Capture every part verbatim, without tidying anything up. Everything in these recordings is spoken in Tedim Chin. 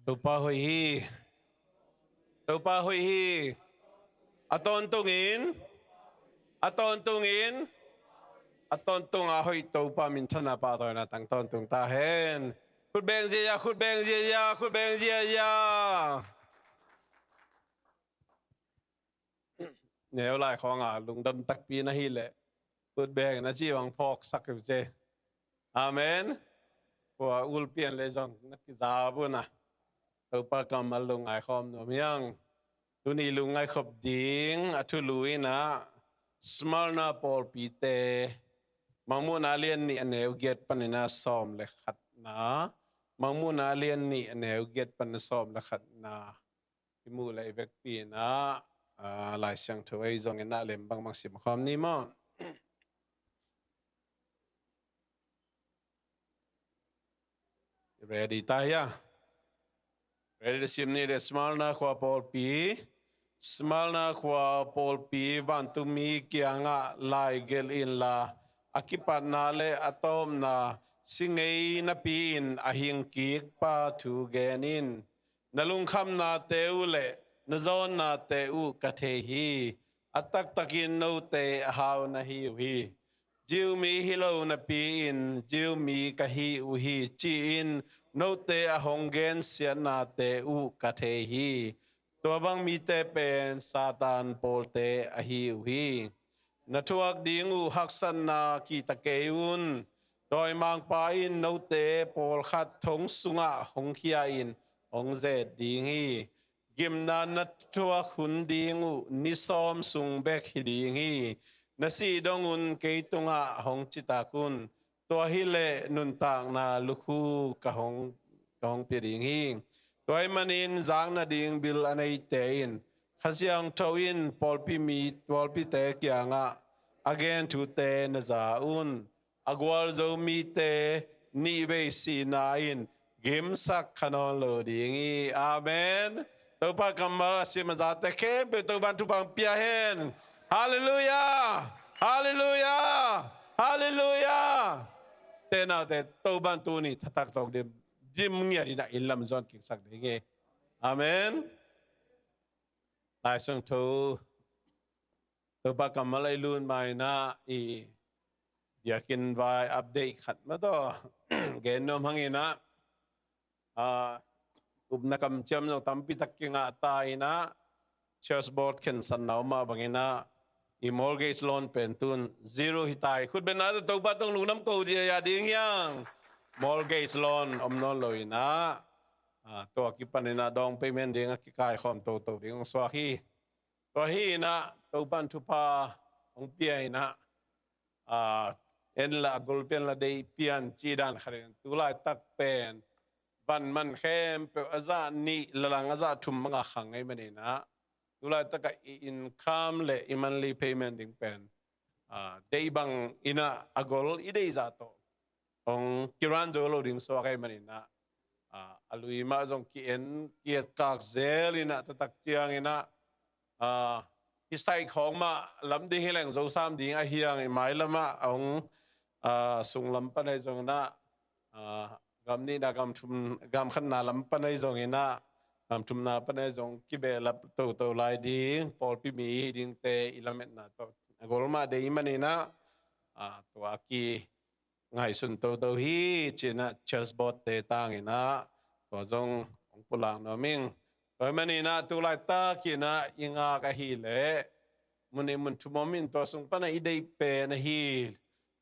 Topa hoih hi. Topa hoih hi. A tawntungin, a tawntungin, a tawntunga hoih Topa minthanna pahtawina tang tawntung ta hen. Khut beng ziazia, khut beng ziazia, khut beng ziazia. Neu lai khawngah lungdam takpi na hih leh khut beng na ci bang phawksak uh ce. Amen. Khua ulpian le zong na kizap un a, Topa kammal lungngai khawm nuam hiang. Tuni lungngai khop ding a thulu in ah Smyrna pawlpite, Mangmuhna lian nih a neu giat panin ah sawm le khatna, Mangmuhna lian nih a neu giat panin ah sawm le khatna i muh le i vekpi in ah, ah, Lai Siangtho ei zongin ah lem bangbang sim khawm ni maw? Ready ta hia? Ready, sim ni le. Smyrna khua pawlpi, Smyrna khua pawlpi, vantungmi kiangah lai gelh inla, a kipatna le a tawpna si ngei napi-in a hingkikpa thu gen in. Na lungkhamnate uh le na zawnnate uh ka thei hi. A taktakin note a hau na hi uh hi. Jew mi hi lo napi-in Jew mi ka hi uh hi, ci-in note a hong gensiatnate uh ka thei hi. Tua bang mite pen Satan pawlte ahi uh hi. Na thuak ding uh haksatna kihta kei un. Dawimangpa in note pawlkhat thong sungah hong khia-in hong zet ding hi. Gimna na thuak hun ding uh ni sawm sung bek hi ding hi. Na sih dong un kei tungah hong citak un. Tua hileh nuntakna lukhu ka hong, ka hong pia ding hi. Tua ahih manin zak nading bil a neite in Kha Siangtho in pawlpi mi, pawlpite kiangah a gen thute na za un. A gualzo mite nihvei sihna in gimsak kha nawn lo ding hi. Amen. Topa kammal a sim a zate khempeuh Topa'n thupha hong pia hen. Halleluiah! Halleluiah! Halleluiah! Te naute, Topa'n tuni thatak tawng dim, dim ngiat in ah inn lam zuan kiksak ding hi. Amen. Lai Siangtho Topa kammal a i lut ma in ah i biakinn vai update khat mah tawh gen nuam hang in ah, ah, upna kamciam zong tampi tak kingah ta in ah, church board khensatna om mah bang in ah i mortgage loan pen tun zero hi ta hi. Khut beng na tawh Topa tawh lungdam ko ziazia ding hiang. Mortgage loan om nawn lo in ah, ah, tua kipan in ah down payment ding a kikaikhawm toto ding hong suak hi. Tua hi in ah Topa'n thupha hong pia in ah, ah, en la a gol pian la deih pian ci dan khat in, tu laitak pen van man khempeuh a zah nih lalang a zah thum bangah khang ngei man in ah, tu laitak ah i income le i monthly payment ding pen, ah, deih bang in ah a gol i deih zah tawh hong kiran zo lo ding suak ahih man in ah, ah, a lui mah zong ki-en, ki-etkak zel in ah, taktak ciang in ah, ah, hi saih khawng mah lam ding hi leng zo sam ding ahi hang, i mailam ah a hong, ah, sunglam pan ahi zong in ah, ah, gam nihna, gam thum, gam khatna lam pan ahi zong in ah, gam thumna pan ahi zong kibehlap toto lai ding, pawlpi mi hi dingte i lametna tawh a gol mah deih ahih man in ah, ah, tua ki ngaihsun toto hi ci in ah church board te tang in ah tua zong hong pulak nuam ing. Tua ahih man in ah tu laitak in ah i ngak ahih leh mun nih mun thum om in, tua sung pan ah i deih pen ahi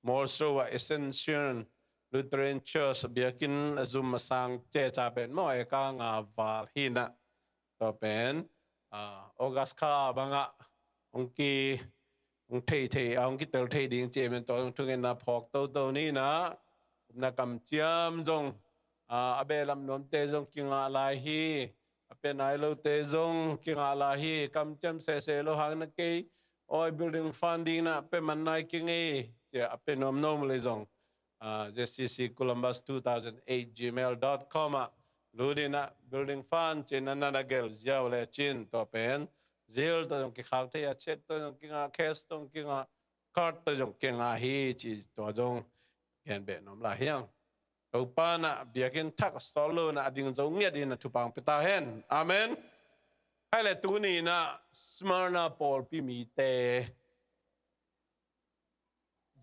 Mawlsro ah Ascension Lutheran Church biakinn a zum a sang ceca pen maw, eka nga val hi in ah, tua pen, ah, August kha bangah hong ki, hong thei thei, ah, hong kitel thei ding ci ahih man tua zong thungetna phawk toto ni in ah, upna kamciam zong, ah, a behlap nuamte zong kingah lai hi. A pia nai lote zong kingah lai hi. Kamciam sese lo hang in ah kei awi building fund ding in ah pia man nai keng ei ci a pia nuam nuam leh zong, ah, Z C C Columbus two thousand eight gmail dot com ah lut in ah building fund ci in ah na na gelh ziau lecin tua pen Zelle tawh zong kikhak thei a, cheque tawh zong kingah, cash tawh zong kingah, card tawh zong kingah hi ci tua zong gen beh nuam lai hiang. Topa in ah biakinn thak a sawt lo in ah a ding zo ngiat in ah thupha hong pia ta hen. Amen. Hai le tuni in ah Smyrna pawlpi mite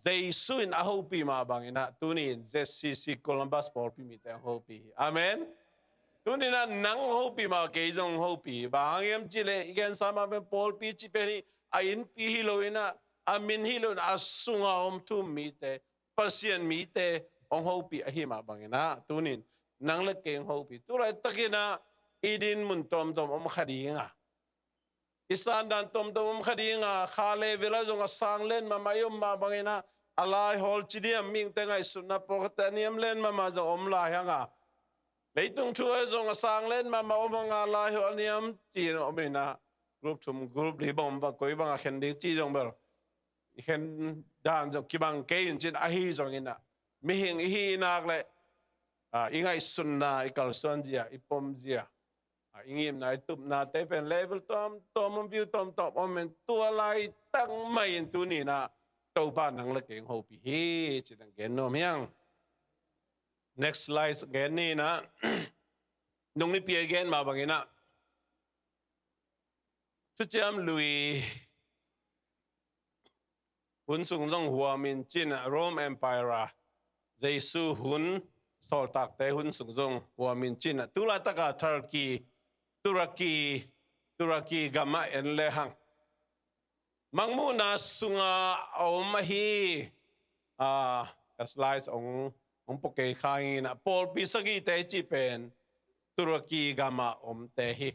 Jesu in a hopih mah bangin ah tuni in Z C C Columbus pawlpi mite hong hopih hi. Amen. Tuni in ah nang hong hopih mah kei zong hong hopih hi. Bang hang hiam cih leh i gensa mah pen pawlpi cih pen hi a innpi hi lo in ah a min hi lo in ah a sunga om thu-um mite, Pasian mite hong hopih ahih mah bangin ah tuni in nang le kei hong hopih. Tu laitak in ah i din mun tuamtuam om kha ding a, i sandan tuamtuam om kha ding a, kha level ah zong a sang len mahmah i om mah bangin ah a laihawl ci diam, mihingte ngaihsutna pawlkhatte a niam len mahmah zong om lai hang a, leitung thu ah zong a sang len mahmah om hang a, laihawl a niam ci-in om in ah group thum group li bang om bang koi bang a khen ding ci zong bel i khen dan zong kibang kei in cin, ahi zongin ah mihing i hih nak leh, ah, i ngaihsutna, i kalsuan zia, i pom zia, ah, i ngimna, i tupnate pen level tuamtuam om, view tuamtuam om in, tua laitak mah in tuni in ah Topa nang le kei hong hopih hi ci-in gen nuam hi hang. Next slide gen ni in ah, nung nipi a gen mah bangin ah Thuciam Lui hun sung zong huam in cin, Rome Empire, Jesu hun, sawltakte hun sung zong huam in cin, tu laitak a Turkey, Turkey, Turkey gam ah en le hang, mangmuhna sungah a om ahi, ah, ka slides hong, hong pua kei kha ing in ah, pawlpi sagihte cih pen Turkey gam ah omte hi.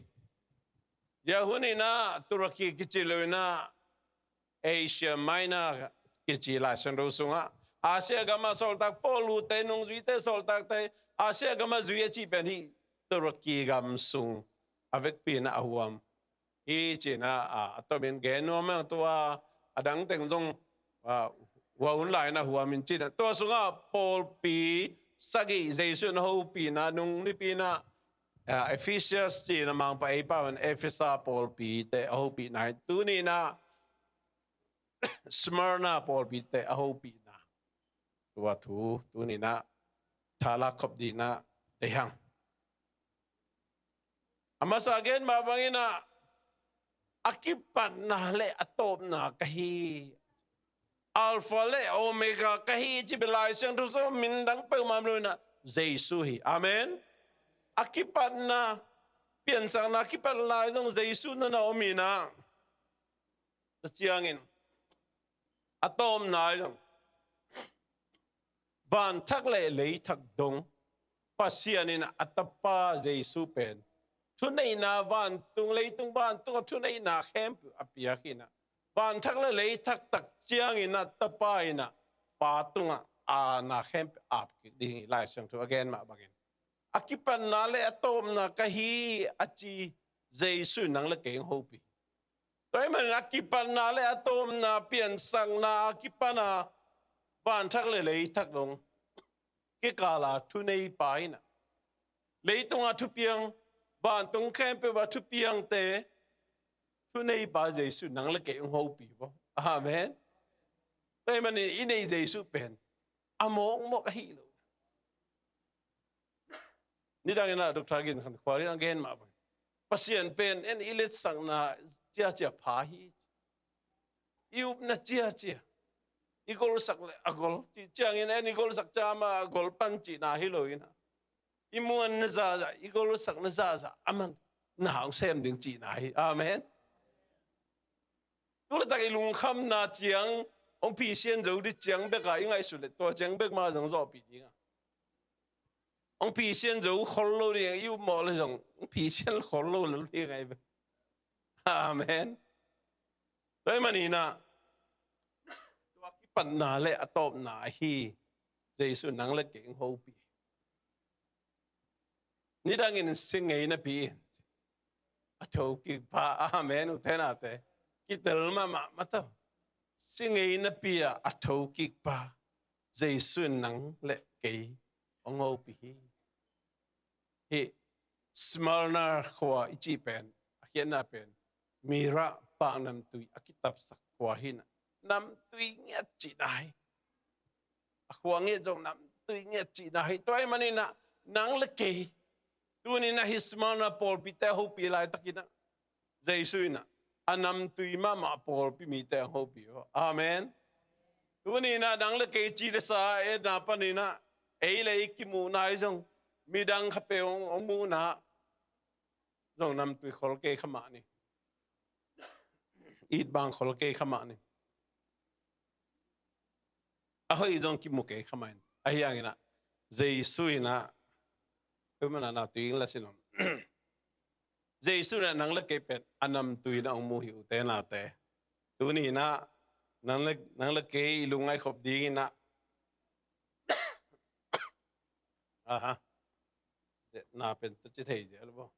Zia hun in ah Turkey kici lo in ah Asia Minor kici Lai Siangtho sungah, Asia gam ah sawltak Paul ute, nungzuite, sawltakte Asia gam ah zui a cih pen hih Turkey gam sung a vekpi in ah a huam hi ci-in ah, a, a tomin gen nuam hang. Tua a dang teng zong, a, hua hun lai in ah huam in cin, tua sungah pawlpi sagih Jesu in a hopihna, nung nipi in ah, a, Ephesus ci-in ah Mangpa ei pau in Efesa pawlpite a hopihna hi. Tuni in ah Smyrna pawlpite a hopihna, tua thu tuni in ah thalak khop ding in ah deih hang. A masa gen mah bangin ah, a kipatna le a tawpna ka hi, Alpha le Omega ka hi ci bel Lai Siangtho sung min dang peuhmah om lo in ah Jesu hi. Amen. A kipatna, piansakna a kipat lai zong Jesu na na om in ah, tua ciangin a tawpna hi zong, vanthak le leithak dong Pasian in a tapa Jesu pen thuneihna, vantung, leitung vantung a thuneihna khempeuh a piak hi in ah, vanthak le leithak tak ciangin a tapa in ah pa tungah a na khempeuh ap kik ding hi, Lai Siangtho a gen mah bangin. A kipatna le a tawpna ka hi a ci Jesu in nang le kei hong hopih. Tua ahih manin a kipatna le a tawpna, piansakna a kipan a vanthak le leithak dong kikal a thuneipa in ah, leitung a thupiang, vantung khempeuh a thupiangte thuneipa Jesu in nang le kei hong hopih bawk. Amen. Tua ahih manin i neih Jesu pen a mawkmawk ahi lo. Nidang in ah Doctor Gin Khan Khual in a gen mah bang, Pasian pen en i letsakna ciacia pha hi. I upna ciacia, i golsak le a gol, cih ciangin en i golsak ciang amah a gol pan cihna hi lo in ah, i muanna zahzah, i golsakna zahzah amah in na hong sem ding cihna hi. Amen. Tu laitak i lungkhamna ciang hong phisian zo ding ciang bek a i ngaihsut leh tua ciang bek mah zong zawhpih ding a, hong phisian zo khol lo ding, i upmawh leh zong hong phisian khol lo lo ding ahi ve. Amen. Tua ahih manin ah tua kipatna le a tawpna ahi Jesu in nang le kei hong hopih. Nidangin si ngei napi in a thokikpa, amen, u te nau te, kitel mahmah mah tawh. Si ngei napi a a thokikpa Jesu in nang le kei hong hopih hi. Hih Smyrna khua i cih pen, a khiatna pen, myrrh, pak namtui a kitapsak khua hi in ah, namtui ngiat cihna hi. A khua ngiat zong nam tui ngiat cihna hi. Tua ahih manin ah nang le kei tuni-in ah hih Smyrna pawlpite a hopih laitakin ah Jesu in ah a namtui mahmah pawlpi mite a hopih uh. Amen. Tuni-in ah nang le kei ci le sa etna panin ah ei le ei kimuhna hi zong midang khat peuh hong, hong muhna zong namtui khol kei kha mah ni. It bang khol kei kha mah ni. A hoih zong kimu kei kha mah in. Ahi hangin ah Jesu in ah, peuhmah na na tui ing la sin om. Jesu in ah nang le kei pen a namtui in ah hong mu hi ute naute. Tuni-in ah nang le, nang le kei i lungngaih khop dingin ah. Aha. Na pen tawh ci thei zel bo.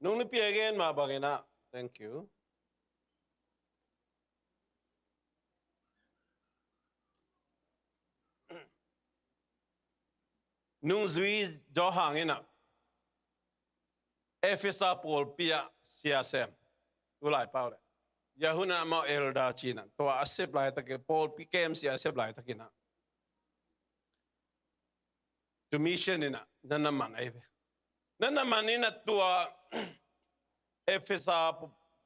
Nung nipi a gen mah bangin ah, thank you. Nungzui Johan in ah Efesa pawlpi ah sia sem, tu lai pau le, Yahuna amau elder ci-in ah, tua a sep laitakin, pawlpi kemsia a sep laitakin ah, tu mission in ah na na man ahi ve. Na na man in ah tua Efesa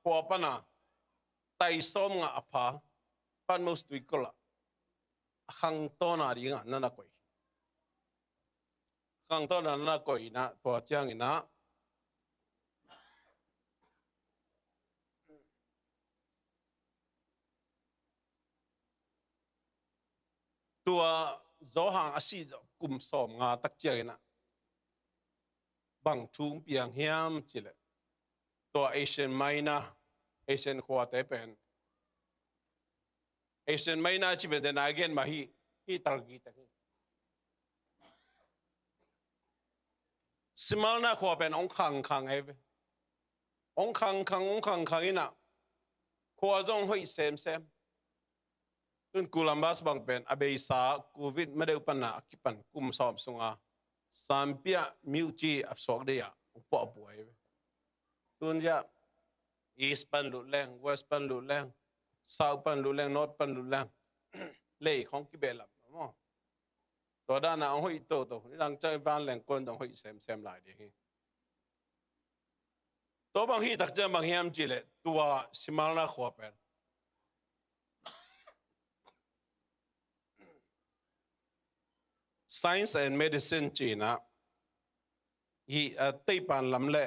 khua pan a tai sawmnga a pha Patmos tuikol ah a khangtawna dingah na na koih. Khangtawna na na koih in ah, tua ciangin ah tua Johan a sih zawh kum sawmnga tak ciangin ah bang thu hong piang hiam cih leh, tua Asian Minor, Asian khuate pen, Asian Minor ci pen te na gen mah hi, hi Turkey te hi. Smyrna khua pen hong khangkhang ahi ve. Hong khangkhang, hong khangkhang in ah khua zong hoih semsem. Tun Columbus bang pen a beisa Covid madeuh pan a kipan kum sawm sunga Sampia miuci a suak dei ah hong puahpua ahi ve. Tun zia East pan lut leng, West pan lut leng, South pan lut leng, North pan lut leng, lei khong kibehlap maw. Tua dan a hong hoih toto, nidang ciang i vanleng kuan dong hoih semsem lai ding hi. Tua bang hih tak ciang bang hiam cih leh, tua Smyrna khua pen Science and Medicine ci-in ah, hih, ah, teipan lam le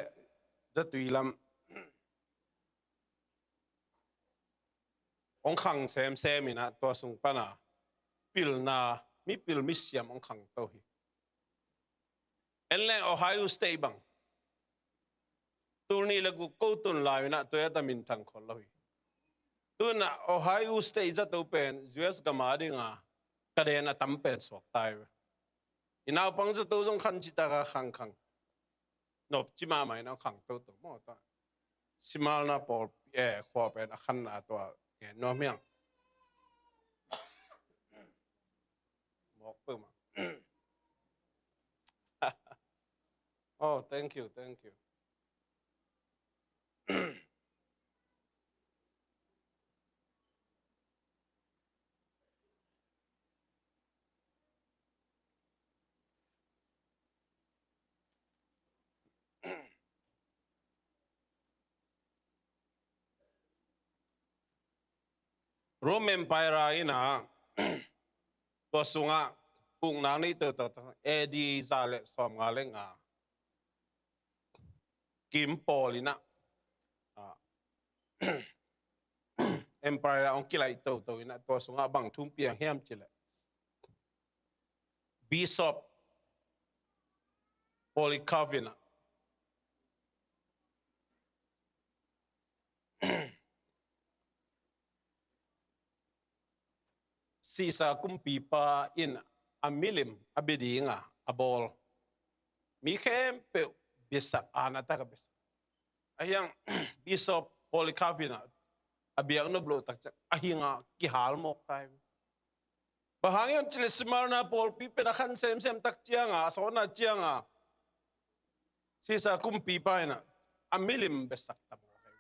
zatui lam hong khang semsem in ah, tua sung pan a pilna, mipil misiam hong khangto hi. En leng Ohio State bang, tul nih le guk ko tun lai in ah tua a ta minthang khol lo hi. Tun ah Ohio State zato pen U S gam a dinga ka den a tam pen suak ta hi ve. I naupang zato zong khan cih tak a khangkhang, nopci mahmah in ah khang toto maw ta. Smyrna pawl, eh, khua pen a khanna tua ngen nuam hiang. Mawk peuhmah. Oh, thank you, thank you. Rome Empire in ah, tua sungah uknak nei toto, A D za le sawmnga le nga, kim pawl in ah, ah, Empire hong kilaih toto in ah, tua sungah bang thu hong piang hiam cih leh, Bishop Polycarp in ah, sihsa kumpipa in a milim a bia dinga a bawl mi khempeuh biasak, aana tak a biasak. Ahi hang Bishop Polycarp in ah a biak nop loh tak ciang a hinga kihal mawk ta hi. Bang hang hiam cih leh Smyrna pawlpi pen a khan semsem tak cianga, a sawtna cianga, Sisa kumpipa in ah a milim besak ta mawk hi.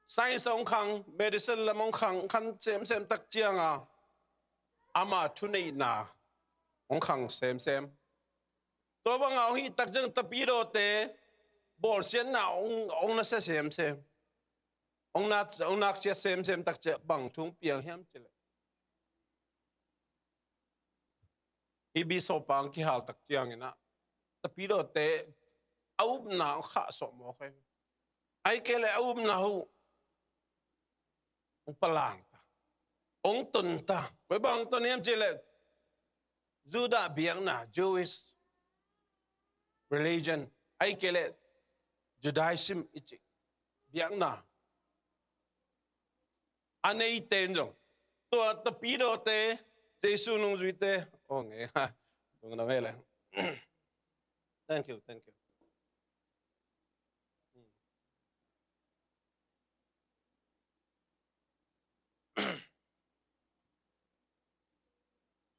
Science hong khang, medicine lam hong khang, khan semsem tak cianga ama thuneihna hong khang semsem. Tua banga hong hih tak ciang tapidawte bawlsiatna hong, hong nasia semsem. Hong nak, hong naksiat semsem tak ciang bang thu hong piang hiam cih leh, hih bishop pa hong kihal tak ciangin ah tapidawte a upna hong khahsuah mawk hi. Ahih kei leh a upna uh hong palang ta, hong ton ta. Koi bang hong ton hiam cih leh Judah biakna, Jewish religion, ahih kei leh Judaism i cih biakna a neite in zong, tua tapidawte, Jesu nungzuite, aw nge ha, lungdam hi leh. Thank you, thank you.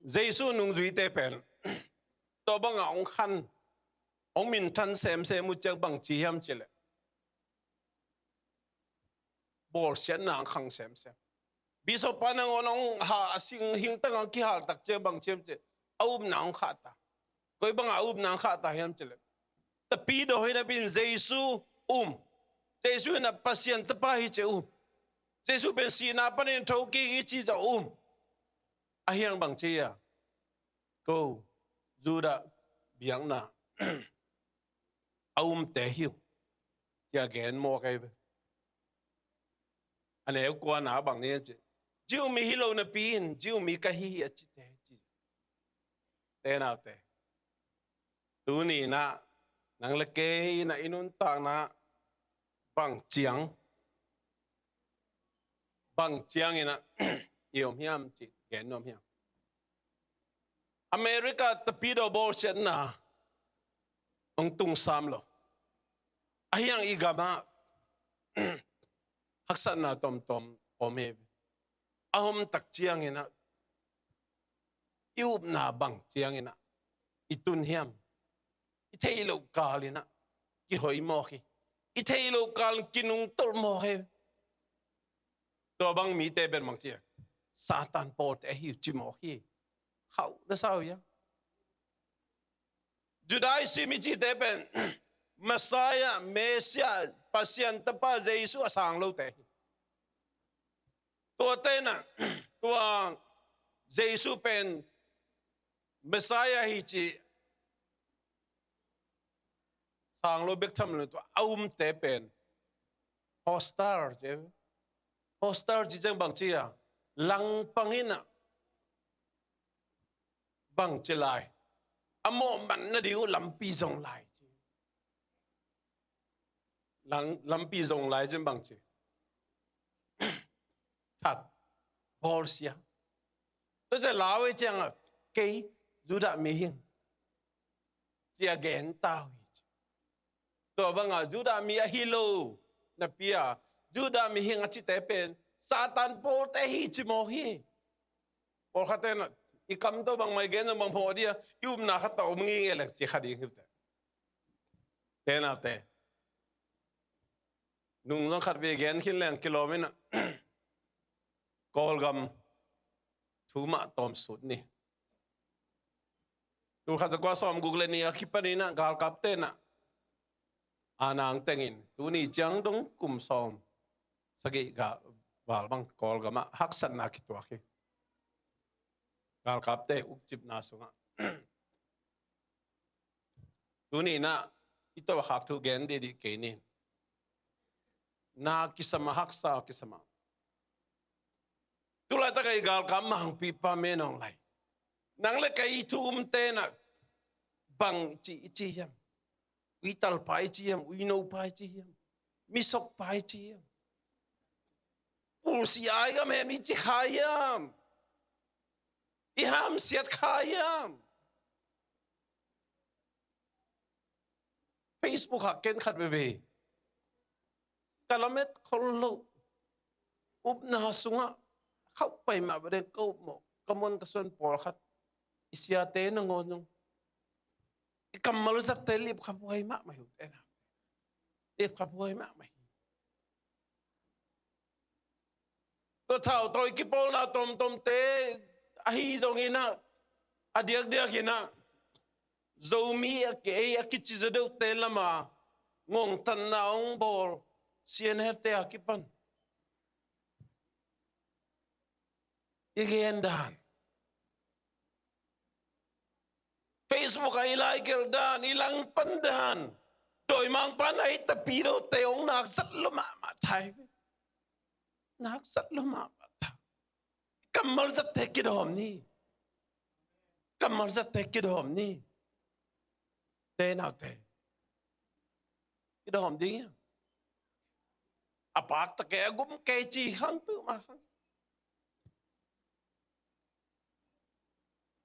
Jesu nungzuite pen tua banga hong khan, hong minthan semsem uh ciang bang ci hiam cih leh, bawlsiatna hong khang semsem. Bishop pa nangawn hong ha a sing hing tangah kihal tak ciang bang ci hiam cih leh, a upna hong khah ta. Koi banga a upna hong khah ta hiam cih leh, tapidaw hi napi-in Jesu um, Jesu in ah Pasian Tapa hi ci-a um, Jesu pen sihna panin thokik hi ci-a um. Ahih hang bang ci hiam, ko Judah biakna a umte hi uh, ci-a gen mawk hi ve. A neu kuana bang ni ci, Jew mi hi lo napi-in Jew mi ka hi hi a cite hi ci. Te naute, tuni in ah nang le kei in ah i nuntakna bang ciang, bang ciangin ah i om hiam cih gen nuam hiam? America tapidaw bawlsiatna hong tung sam lo. Ahih hang i gamah haksatna tomtom om hi. A om tak ciangin ah i upna bang ciangin ah i tun hiam? I theih loh kal in ah kihoi mawk hi. I theih loh kal kinungtolh mawk hi. Tua bang mite pen bang ci hiam, Satan pawlte ahi uh ci mawk hi. Khauh na sa uh hiam? Judaism i cihte pen Messiah, Messiah, Pasian Tapa Jesu a sang lote hi. Tuate in ah tua Jesu pen Messiah hi ci sang lo bek tham lo, tua a umte pen hostage ci. Hostage ci ciang bang ci hiam, langpang in ah bang ci lai, a mawh man nading uh lampi zong lai ci. Lang, lampi zong lai cin bang ci, that, bawlsia. Tua ciang lau hi ciangah kei Judah mi hi ing ci-a gen ta uh hi ci. Tua banga Judah mi ahi lo napi-a Judah mi hi ing a cite pen Satan pawlte hi ci mawk hi. Pawlkhatte in ah i kam tawh bangmah i gen zong bang phawk ding a, i upna khat tawh om ngingei leng ci kha ding hi uh teh. Te naute, nung zong khat vei gen khin leng kilawm in ah Kawlgam thu mah tawm sut ni. Tul khat za kua sawmguk le nih a kipan in ah galkapte in ah a nang tengin tuni ciang dong kum sawm sagih gal val bang Kawlgamah haksatna kituak hi. Galkapte ukcipna sungah. Tuni in ah i tawh a khak thu gen dihdih kei ni. Na kisam a, haksa kisam a. Tulaitak a i galkap mangpipa me nong lai, nang le kei thu umte in ah bang ci i ci hiam? Uitalpa i ci hiam? Uinopa i ci hiam? Misokpa i ci hiam? Pulsi ai gam hem i ci kha hiam? I hamsiat kha hiam? Facebook ah ken khat veve ka lamet khol lo. Upna sungah khauh pai mah ba deng ka up mawh, ka muan ka suan pawlkhat i siate nangawn zong i kammal zatte lipkhaphuai mahmah hi uh te na. Lipkhaphuai mahmah hi. Tua thau tawi kipawlna tomtomte ahi zongin ah, a diakdiakin ah Zomi a ki, ei a kici zaw deuhte lama ngongtatna hong bawl, C N F te a kipan i gen dan, Facebook ah i laikelh dan, i langpan dan, dawimangpa na i tapidote hong nakzat lua mahmah thai ve. Nakzat lua mahmah thai. Kammal zatte kidawm ni. Kammal zatte kidawm ni. Te naute, kidawm ding hi. A pak ta kei, a gum kei ci khang peuhmah khang.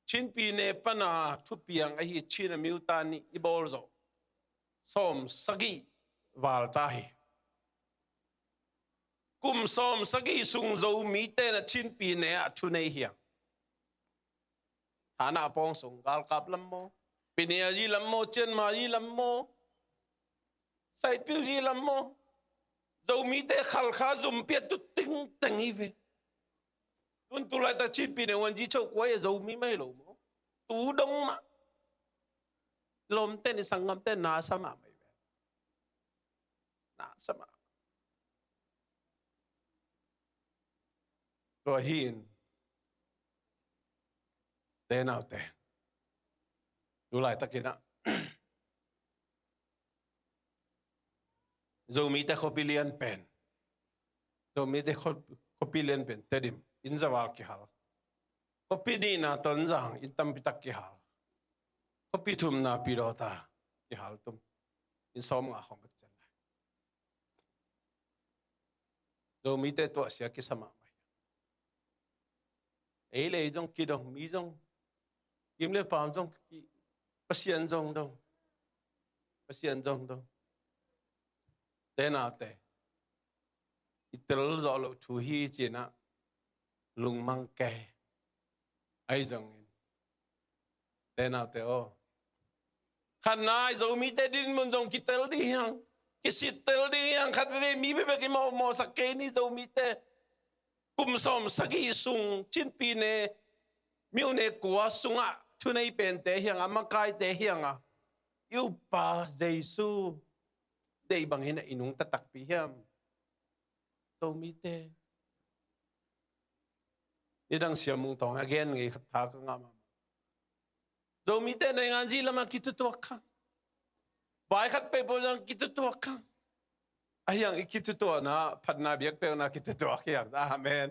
Chin pyine pana thupiang ahi Chin a miuta nih i bawl zawh sawm sagih val ta hi. Kum sawm sagih sung Zomite na Chin pyine ah thu nei hiang. Thana pawng sung galkap lam maw, Pyine a zi lam maw, Chiang Mai zi lam maw, Saipiu zi lam maw, Zomite Khalkha zumpi a tu tingteng hi ve. Tun tu laitak Chin pyine wan zi choh kuai a Zomi mai lo maw. Tu dong mah. Lawmte ni sanggamte nasa mahmah hi ve. Nasa mahmah. Tua hi in, te naute, tu laitakin ah Zomite khuapi lian pen, Zomite khuapi lian pen Tedim in zaval kihal. Khuapi nihna Tonzang in tampitak kihal. Khuapi thumna Pidawta kihal tum. In sawmnga khawng bek cian lai. Zomite tuahsia kisa mahmah hi. Ei le ei zong kidong, mi zong, gim le paam zong ki, Pasian zong dong, Pasian zong dong. Te naute, i tel zawh loh thu hi ci-in ah lungmang kei. Ahi zongin, te naute aw, khatna ah Zomite dinmun zong kitel ding hiang, kisittel ding hiang, khat veve mi bekbek i mawhmawhsak kei ni. Zomite kum sawm sagih sung Chin pyine, myone kua sungah thunei pente hiang a, makaite hiang a, i uppa Jesu deih bangin ah i nungta takpi hiam? Zomite, nidang Sia Mung Thawng a gen ngei khat tha ka ngah mahmah. Zomite naingan zi lamah kitutuak kha. Vai khat peuhpeuh zong kitutuak kha. A hiang i kitutuakna, phatna biakpiakna kitutuak hiang. Amen.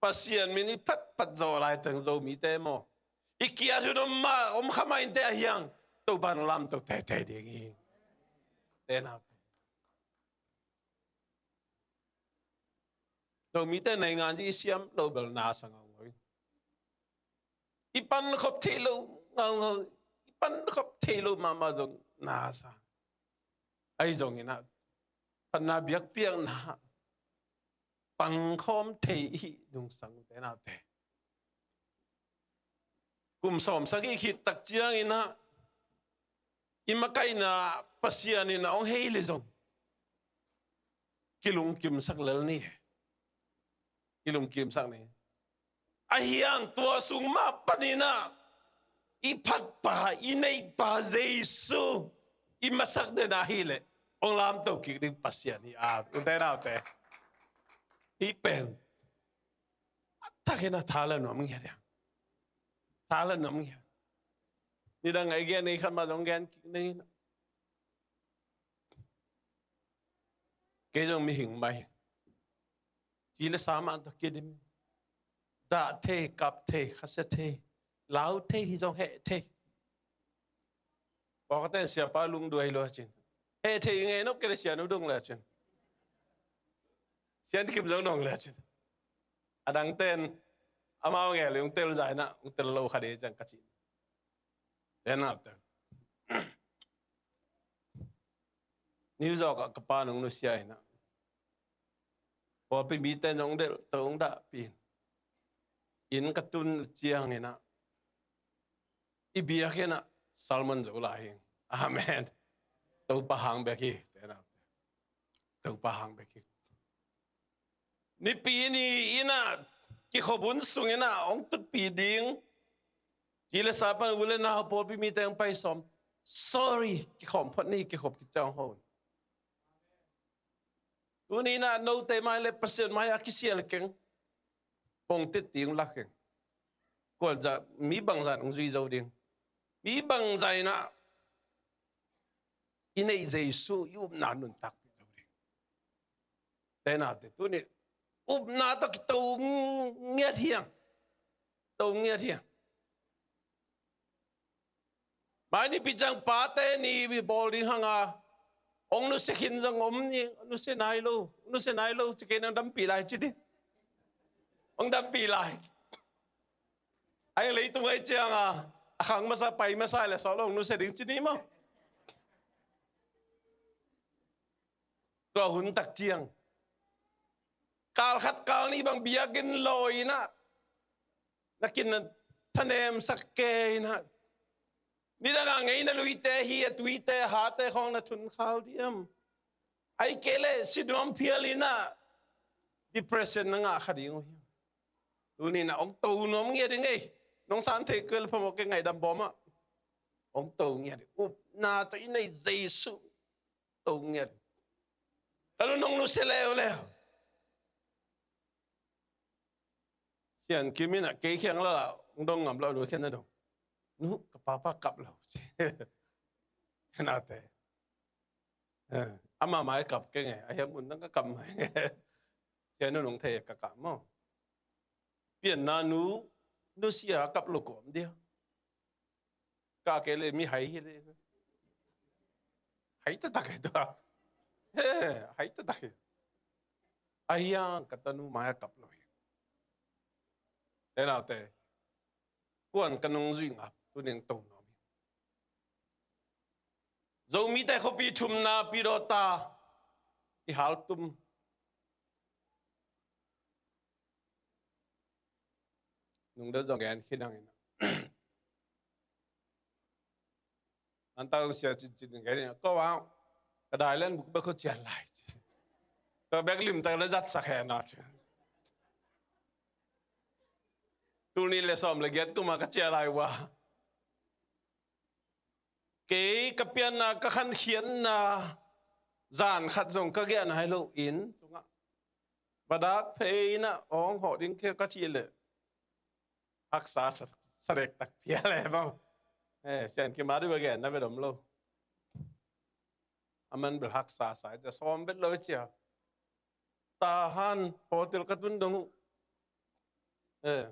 Pasian min i phatphat zawh laiteng Zomite maw, i kiat hun om mah, om kha mah inteh a hiang. Topan lamto teitei ding hi. Te naute, Zomite naingan zi i siam loh bel nasa ngaungau hi. I pankhop theih loh ngaungau, i pankhop theih loh mahmah zong nasa. Ahi zongin ah, phatna biakpiakna pangkhawm thei i hih nungsang, u te nau te. Kum sawm sagih khit tak ciangin ah, i makaihna Pasian in a hong hei leh zong, kilungkimsak lel ni. Kilungkimsak ni. A hiang tua sung mah panin ah, i phatpa, i neihpa Jesu i masak den ahih leh hong lamto kik ding Pasian hi a, u te nau te. Hih pen a takin a tha la nuam ngiat hi a. Tha la nuam ngiat. Nidang a i gen, i khat mah zong gen kik ning. Kei zong mihing mah hi. Ci le sa mah tawh kidim. Dah thei, kap thei, khasia thei, lau thei, hi zong heh thei. Pawlkhatte in siapa lungduai lua cin. Heh thei ngei nop kei le Sia Nu dong le cin. Sia Ni Kim zong dong le cin. A dangte in amau ngei le ung tel zai na, ung tel lo kha dei ciang ka ci. Te nau te. New York ah ka pa nung nusia hi na. Pawlpi mite nong delh to, nong dahpih in. Inn ka tun ciangin ah, i biakinn ah sermon zo lai hi. Amen. Topa hang bek hi. Tena, Topa hang bek hi. Nipi ni in ah, kikhop hun sungin ah hong tutpih ding, ci le sa pan u le nau, pawlpi mite hong pai sawm. Sorry, kikhawm phot ni, kikhop khit ciang hong hawm. Tuni in ah note mai le Pasian mai-ah kisia le keng. Pongtit ding lak keng. Kuan zah, mi bangzah in hong zui zo ding. Mi bangzah in ah i neih Jesu i upna nuntakpih zo ding. Tena te, tuni upna tawh kito ngiat hi hang. To ngiat hi hang. Mai nipi ciang pate ni bawl ding hang a, hong nusia khin zong om ni, nusia nai lo, nusia nai lo ci kei, hong dampih lai ci ding. Hong dampih lai. Ai leitung ai ciang a, a khang masa, pai masa le sawt lo hong nusia ding ci ni maw. Tua hun tak ciang, kal khat kal nih bang biakinn lawi in ah, na kin na thanemsak kei in ah, nidang a ngei na luite hi, a tuite, a hate khawng na thun khau diam? Ai kei leh si nuam phial in ah, depression na ngah kha ding uh hiam? Tuni in ah hong to nuam ngiat ding ei. Nong san thei kei leh phamawh kei, ngaihdam bawm ah. Hong to ngiat ding. Upna tawh i neih Jesu to ngiat. Ka nu nong nusia leuleu. Sian Kim in ah kei khiang la, hong dong ngam lo, nu khian na dong. Nu, ka papa kap lo. Ka nate. Eh, ama mai kap keng e, a hiam un nang ka kap mai nge. Sian nu nong thei ka kap maw. Pianna nu, nusia kap lo kawm dia. Ka kei le mi hai hi le. Hai taktak hi tua. He, hai taktak hi. A hiang ka tanu mai a kap lo hi. Te naute. Kuan ka nung zui ngap, tu ning to nuam hi. Zomite khuapi thumna pi dawta i haltum. Nung deuh zong gen khin hangin. An tau sia cincin gen in. Ko vang, ka dai len buk bek ko cian lai. Tua bek limtak le zatsak hen a ci. Tul nih le sawm le giat kuma ka cian lai ua. Kei ka pianna, ka khankhiatna, zan khat zong ka giah nai lo inn sungah. Badak phei in ah hong hawh ding kei ka cih leh. Haksa sa, sa dektak phial e bang. Eh, Sian Kim a dih bek genna bek om lo. A man bel haksa sa, cia sawm bek lo cia. Tahan hotel ka tun dong uh. Eh.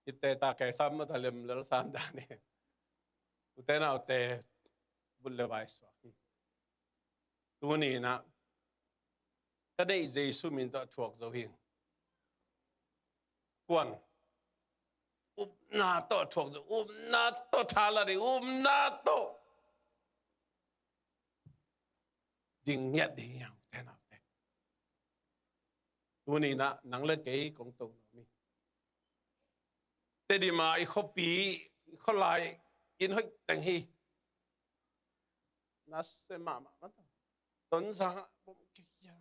Ite ta kei sam mata lem lel sam dan e. Ute naute, but le vai suak hi. Tuni in ah ka neih Jesu min tawh thuak zo hi. Kuan, upna tawh thuak zo, upna tawh thala ding, upna tawh ding ngiat ding hi hang, ute naute. Tuni in ah nang le kei kong to nuam hi. Tedim a i khuapi, i khualai inn hoih teng hi. Nasia mahmah mata. Tonzang ah bom kei hia.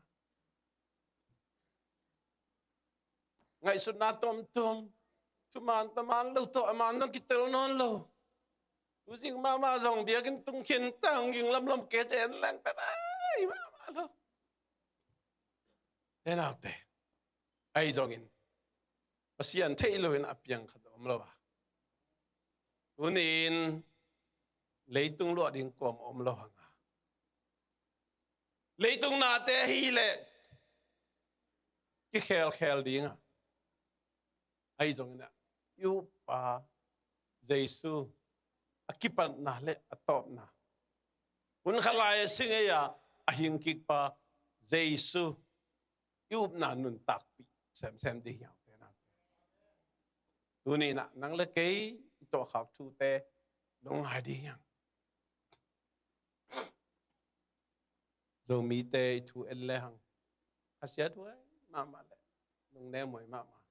Ngaihsutna tuamtuam. Thuman taman lo tawh, a man dong kitel nawn lo. Tuzing mahmah zong biakinn tung khin tang ging lamlam kei ci en leng pen ai mahmah lo. Te naute. Ahi zongin Pasian theih loin a piang khat om lo a. Tuni in leitung luah ding kuam om lo hang a. Leitung nate hi leh kikhelkhel ding a. Ahi zongin ah i uppa Jesu, a kipatna le a tawpna, hun khat lai a si ngei a a hing kikpa Jesu i upna nuntakpih semsem ding hi hang, ute naute. Tuni in ah nang le kei i tawhkhak thute lungngai ding hi hang. Zomite i thu en le hang, khasiat huai mahmah le lungnem huai mahmah.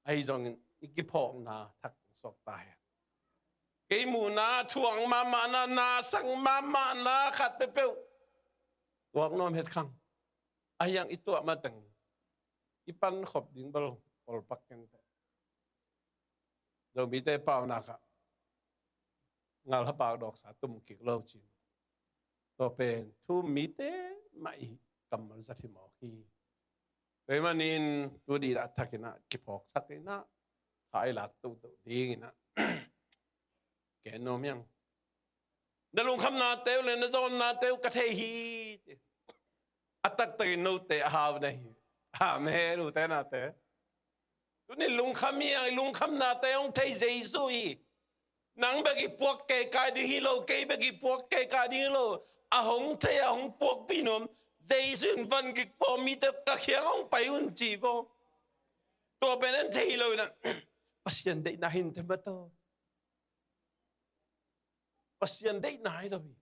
Ahi zongin i kiphawkna thak suak ta hen. Kei muhna thuak mahmahna, na sang mahmahna khat peuhpeuh tuak nuam het khang. Ahi zong i tuah mateng i pankhop ding bel kawlpak kenteh. Zomite paunak ah ngal hapak dawksa tum kik lo cin. Tua pen thu um mite mah i kammal zat hi mawk hi. Tua ahih manin tu dih dah thakin ah kiphawksak in ah tha i lak tohtoh dingin ah gen nuam hiang. Na lungkhamnate uh le na zawnnate uh ka thei hi. A taktakin note a hau na hi. Amen. Ute nate, tuni lungkham hiang, i lungkhamnate hong thei Jesu hi. Nang bek i puak keikai ding hi lo, kei bek i puak keikai ding hi lo. A hong thei, a hong puakpih nuam Jesu in van gik pawh mite ka khiang hong pai un ci vaw. Tua pen an thei lo in ah Pasian deihna hi in thei mataw. Pasian deihna hi lo hi.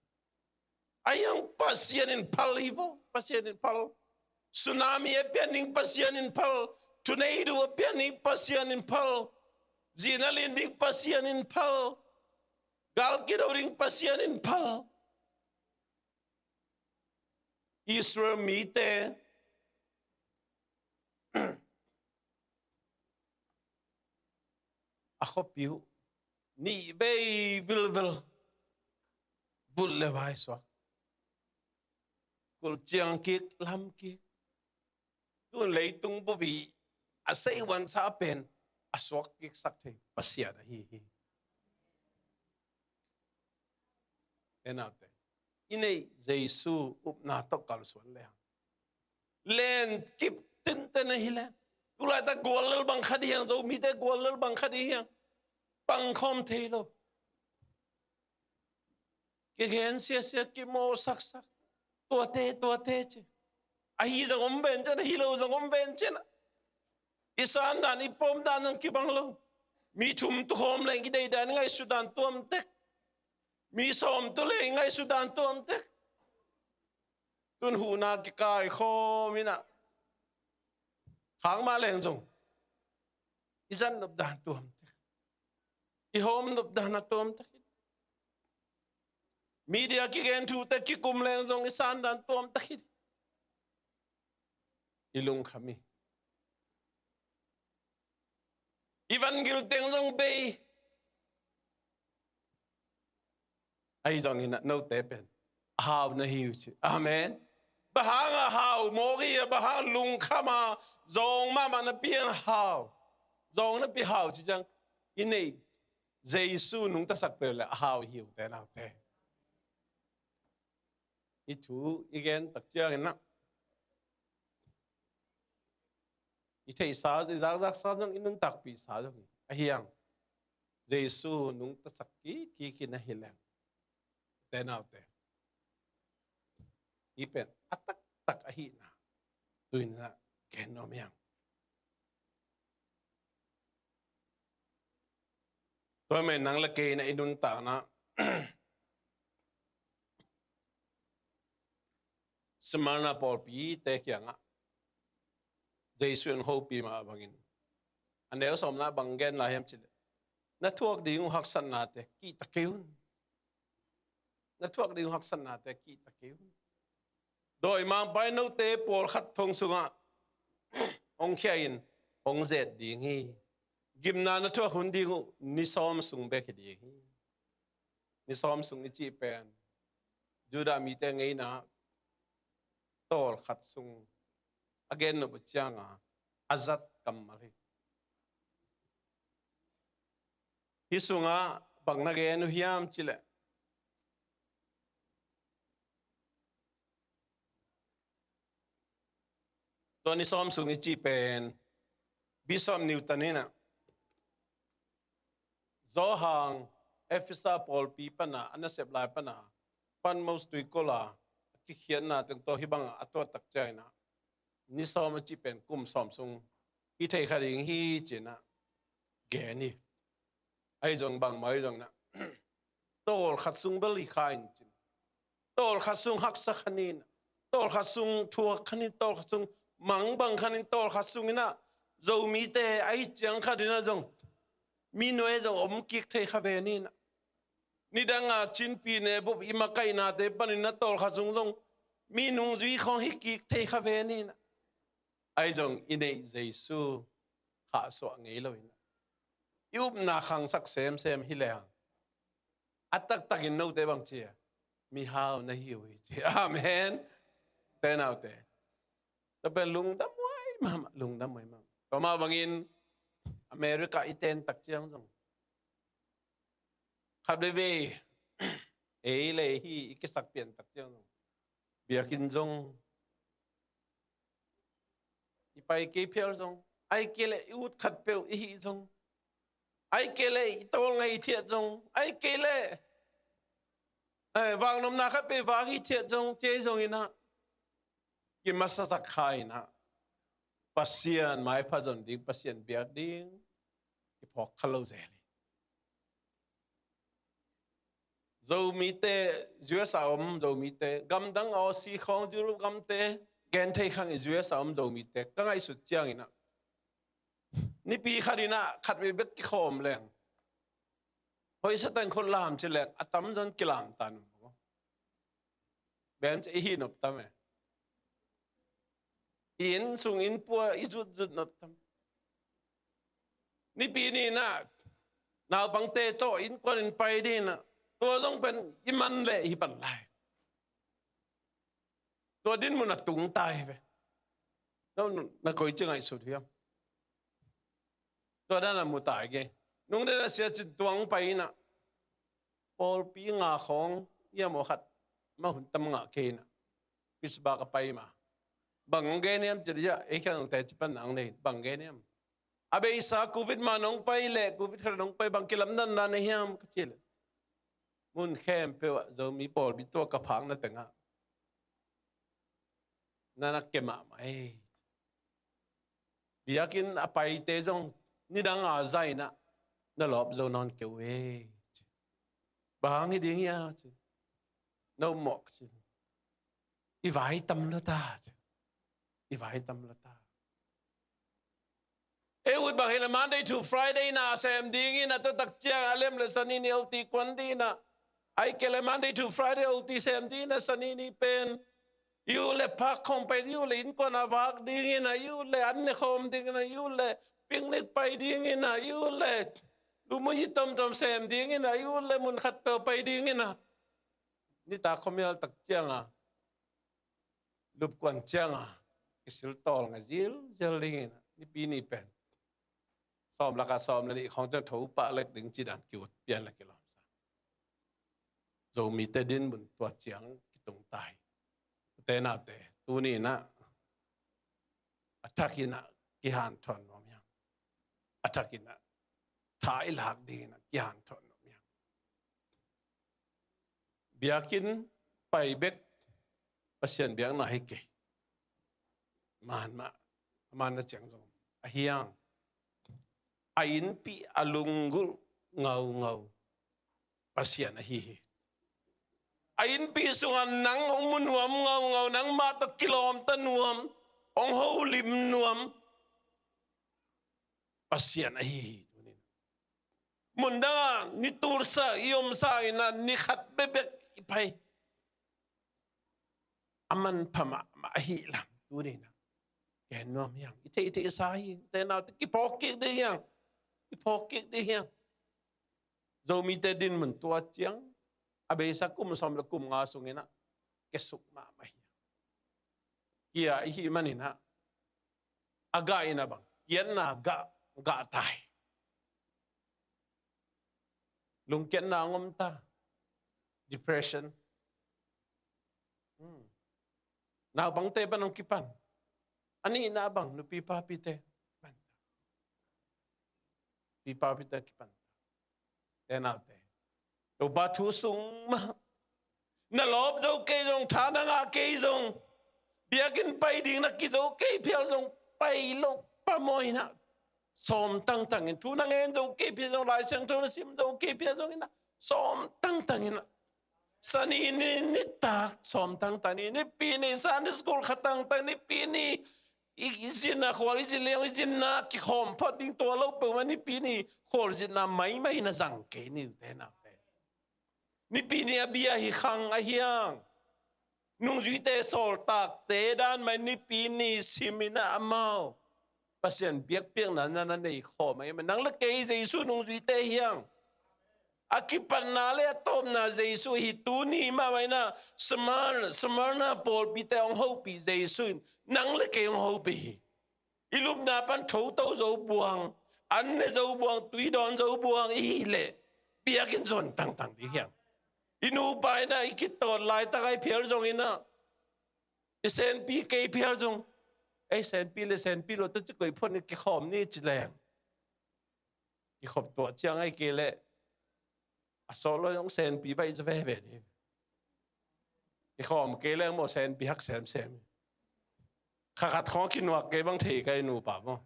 Ahi zong Pasian in phal hi vaw, Pasian in phal. Tsunami a pian ding Pasian in phal. Tornado a pian ding Pasian in phal. Zina lin ding Pasian in phal. Gal kido ding Pasian in phal. Israel mite a khuapi uh nih vei vilvel vut le vai suak. Kul ciang kik, lam kik. Tun leitung bup i a seihuansa pen a suak kiksak thei Pasian ahi hi. Enaute, i neih Jesu upna tawh kalsuan le hang len kip tenten ahi le, tulaitak guallel bang khat hi hang, Zomite guallel bang khat hi hang, pangkhawm thei lo. Kigen siasia, kimawhsaksak, tuate tuate ci. Ahi zong om ven cin, ahi lo zong om ven cin. I sandan i pawmdan zong kibang lo. Mi thum tukhawm leng i deidan ngaihsutdan tuamtek. Mi sawm tu leng i ngaihsutdan tuamtek. Tun huhna kikaikhawm in ah khang mah leng zong i zat nopdan tuamtek. I hawm nopdan a tuamtek hi. Media kigen thute kikum leng zong i sandan tuamtek hi. I lungkham hi. I vangil teng zong bei. Ahi zongin ah note pen a hau na hi uh ci. Amen. Bang hang a hau mawk hi a, bang hang lungkham a zawng mahmah napi a hau, zawng napi hau ci ciang i neih Jesu nungtasak peuh le a hau hi uh te naute. I thu i gen tak ciangin ah i theihsa, i zakzaksa zong, i nuntakpihsa zong hi. Ahi hang Jesu nungtasak kik kik in ahi leng, te naute, i pen a taktak ahihna tu-in ah gen nuam hiang. Tua mah nang le kei in ah i nuntakna Smyrna pawlpite kiangah Jesu in hopih mah bangin a neu sawmna bang gen lai hiam cih leh, na thuak ding uh haksatnate kihta kei un. Na thuak ding uh haksatnate kihta kei un. Dawimangpa in note pawlkhat thong sungah hong khia in hong zet ding hi. Gimna na thuak hun ding uh ni sawm sung bek hi ding hi. Ni sawm sung i cih pen Judah mite ngeina tawlkhat sung a gen nop uh cianga a zat kammal hi. Hih sungah bang na gen uh hiam cih leh, tua ni sawm sung i cih pen Bishop Newton in ah Johan Efesa pawlpi pana a nasep lai pana Patmos tuikol a kikhiatna teng tawh hih bangah a tuat tak ciangin ah ni sawm a cih pen kum sawm sung hi thei kha ding hi ci-in ah gen hi. Ahi zong bangmah ahi zong in ah tawlkhat sung bel hi kha in cin, tawlkhat sung haksa kha ni in ah, tawlkhat sung thuak kha ni, tawlkhat sung mangbang kha ni, tawlkhat sung in ah Zomite ahi ciang khat in ah zong mi nuai zong om kik thei kha ve ni in ah. Nidang a Chin pi ne bup i makaihnate panin a tawlkhat sung zong mi nungzui khawng hi kik thei kha ve ni in ah. Ahi zong i neih Jesu khahsuah ngei lo in ah, i upna khangsak semsem hi leng, a taktakin note bang ci a, mihau na hi uh hi ci. Amen. Te naute, tua pen lungdam huai mahmah, lungdam huai mahmah. Tua mah bangin America i ten tak ciang zong, khat veve ei le hi i kisak pian tak ciang zong, biakinn zong i pai kei phial zong, ai kei le i ut khat peuh i hih zong, ai kei le i tawl ngai thiat zong, ai kei le, eh, vangnopna khat peuh vak hi thiat zong, ci zong in ah, kimasasak kha in ah, Pasian maipha zon ding, Pasian biak ding i phawk kha lo zel hi. Zomite, U S A om Zomite, gamdang Aussie khawng, Europe gamte, gen thei khang i U S A om Zomite ka ngaihsut ciangin ah, nipi khat in ah khat vei bek kikhawm leng, hoih Satan khut lam ci leng, a tamzaw in kilam ta nung. Bem ci i hih nop tam e. I inn sung inn pua i zutzut nop tam. Nipi ni in ah naupangte tawh innkuan in pai ding in ah, tua zong pen i man leh hi pan lai. Tua dinmun a tung ta hi ve. Na, na koi ci ngaihsut hiam? Tua dan a mu ta hi kei. Nung den a Sia Cin Tuang pai in ah, pawlpi nga khawng hiam aw khat mah hun tam ngah kei in ah, Pittsburgh a pai mah. Bang gen hiam ci leh, ei khang te ci pan nang nei, bang gen hiam? A beisa Covid mah nong pai leh, Covid khat nong pai, bang kilamdanna na hiam ka ci leh, mun khempeuh ah Zomi pawlpi tua ka phakna teng ah na na ke mahmah ei. Biakinn a paite zong nidang a zai in ah na lawp zo nawn kei uh ei. Bang hang hi ding hia ci. No mawk ci. I vai tam lo ta ci. I vai tam lo ta. Ei ut bang hi leh Monday to Friday na sem ding in ah, tua tak ciang a lem leh Sani ni O T kuan ding in ah, ai kei leh Monday to Friday O T sem ding in ah, Sani ni pen i ut leh park khawng pai ding, i ut leh innkuan a vak ding in ah, i ut leh an ne khawm ding in ah, i ut leh picnic pai ding in ah, i ut leh lumuyi tomtom sem ding in ah, i ut leh mun khat peuh pai ding in ah, nitak khuamial tak ciang a lupkuan ciang a kisil tawl ngai zilzial ding in ah, nipi ni pen sawm lak ah sawm le nih khawng ciang tho pah lek ding ci dan ki-ut pian le kilawm sa. Zomite dinmun tua ciang kitung ta hi. Ute naute, tuni in ah a thak in ah kihanthawn nuam hiam? A thak in ah tha i lak ding in ah kihanthawn nuam hiam? Biakinn pai bek Pasian biakna hi kei. Man mah, man na ciang zong a hiang, a innpi a lunggulh ngaungau Pasian ahi hi. A innpi sungah nang hong mu nuam ngaungau, nangmah tawh kilawmta nuam, hong holim nuam Pasian ahi hi. Mundang ah ni tulsa i omsa in ah ni khat bekbek i pai a manpha mahmah ahih lam tuni in ah gen nuam hiang. I theihtheihsa hi. Ute naute, kiphawk kik ding hiang. Kiphawk kik ding hiang. Zomite dinmun tua ciang a beisa kum sawm le kum nga sung in ah kiasuk mahmah hi. Kia i hih man in ah a gah in ah bang, kiatna gah, gah ta hi. Lungkiatna hong om ta. Depression. Hmm. Naupangte pan hong kipan. A nihna bang, nupi papite pan ta. Nupi papite kipan ta. Ute naute, Topa thu sung mah. Na lawp zo kei zong, tha na ngah kei zong, biakinn pai ding na kizo kei phial zong, pai lo phamawh in ah, sawm tangtang in. Thu na ngen zo kei phial zong, Lai Siangtho na sim zo kei phial zong in ah, sawm tangtang in ah. Sani ni nitak sawm tangtang ni, nipi ni Sunday school khat tangtang, nipi ni I, i zinna khual, i zin leng, i zinna kikhawm phot ding tua lo peuhmah Nipi ni khualzinna maimai na zang kei ni ute naute. Nipi ni a bia hi khang a hiang. Nungzuite sawltakte dan mai Nipi ni simin ah amau Pasian biakpiakna na na nei khawm ahi mah. Nang le kei Jesu nungzuite hiang. A kipatna le a tawpna Jesu hi. Tuni mahmah in ah Smar-, Smyrna pawlpite hong hopih Jesu in nang le kei hong hopih hi. I lupna pan thoto zo buang, an ne zo buang, tui dawn zo buang i hih leh biakinn zuan tangtang ding hiang. I nupa in ah i kitawt laitak ah i phial zongin ah i senpi kei phial zong, ei senpi le senpi lo tawh ci koih phot ni, kikhawm ni ci leng. Kikhop tuah ciang ahi kei leh a sawt lo zong senpi baih zaw veve ni. Kikhawm kei leng maw senpi hak semsem. Kha khat khawng kinuak kei bang thei ka i nupa maw.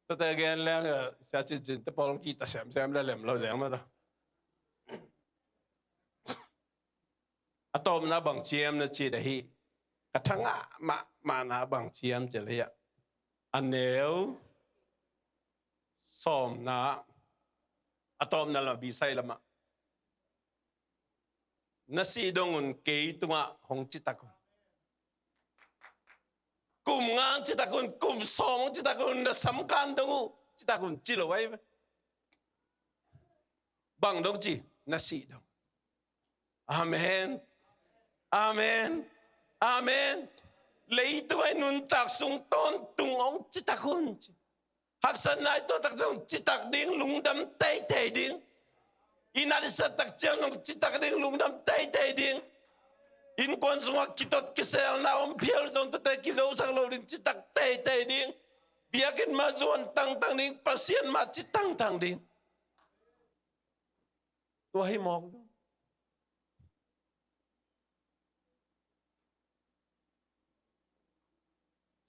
Tate gen leng, eh, sia cincin te pawl kihta semsem le lem lo zeng mah ta. A tawpna bang ciam na ci dah hi. Ka thangah mahmahna bang ciam ci leh hiah a neu sawmna, a tawpna lam, bisai lamah, na sih dong un kei tungah hong citak un. Kum nga hong citak un, kum sawm hong citak un, na samkan dong uh citak un ci lo ahi ve. Bang dong ci, na sih dong. Amen. Amen. Amen. Leitung ah i nuntak sung tawntung hong citak un ci. Haksatna i tuah tak ciang citak ding, lungdam teitei ding. I nat i sat tak ciang hong citak ding, lungdam teitei ding. Innkuan sungah kitot kiselna om phial zong tuate kizosak lo ding, citak teitei ding. Biakinn mah zuan tangtang ding, Pasian mah ci tangtang ding. Tua hi mawk.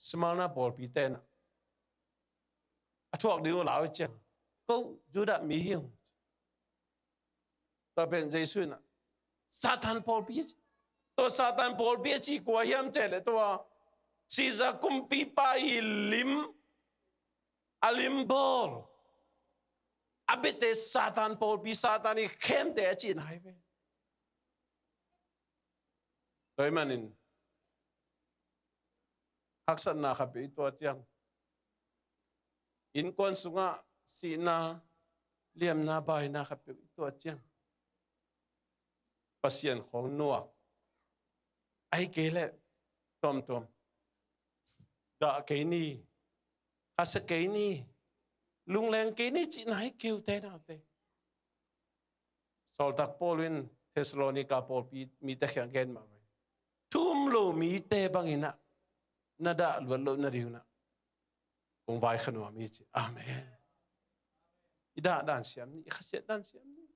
Smyrna pawlpi te na a thuak ding uh lau ciang, ko Judah mi hi ung. Tua pen Jesu in ah Satan pawlpi a ci. Tua Satan pawlpi a ci kua hiam cih leh tua Caesar kumpipa i lim, a lim bawl, a biate Satan pawlpi, Satan i khemte a cihna hi ve. Tua ahih manin haksatna khat peuh i tuah ciang, innkuan sungah sihna, liamna, baina khat peuh i tuah ciang, Pasian khawng nuak, ahih kei leh tuamtuam dah kei ni, khasia kei ni, lungleng kei ni cihna hi kei ute naute. Sawltak Paul in Thessalonica pawlpi mite kiang gen mah vai. Thu um lo mite bangin ah na dah luat loh nading un ah kong vaikhak nuam hi ci. Amen. I dah dan siam ni, i khasiat dan siam ni.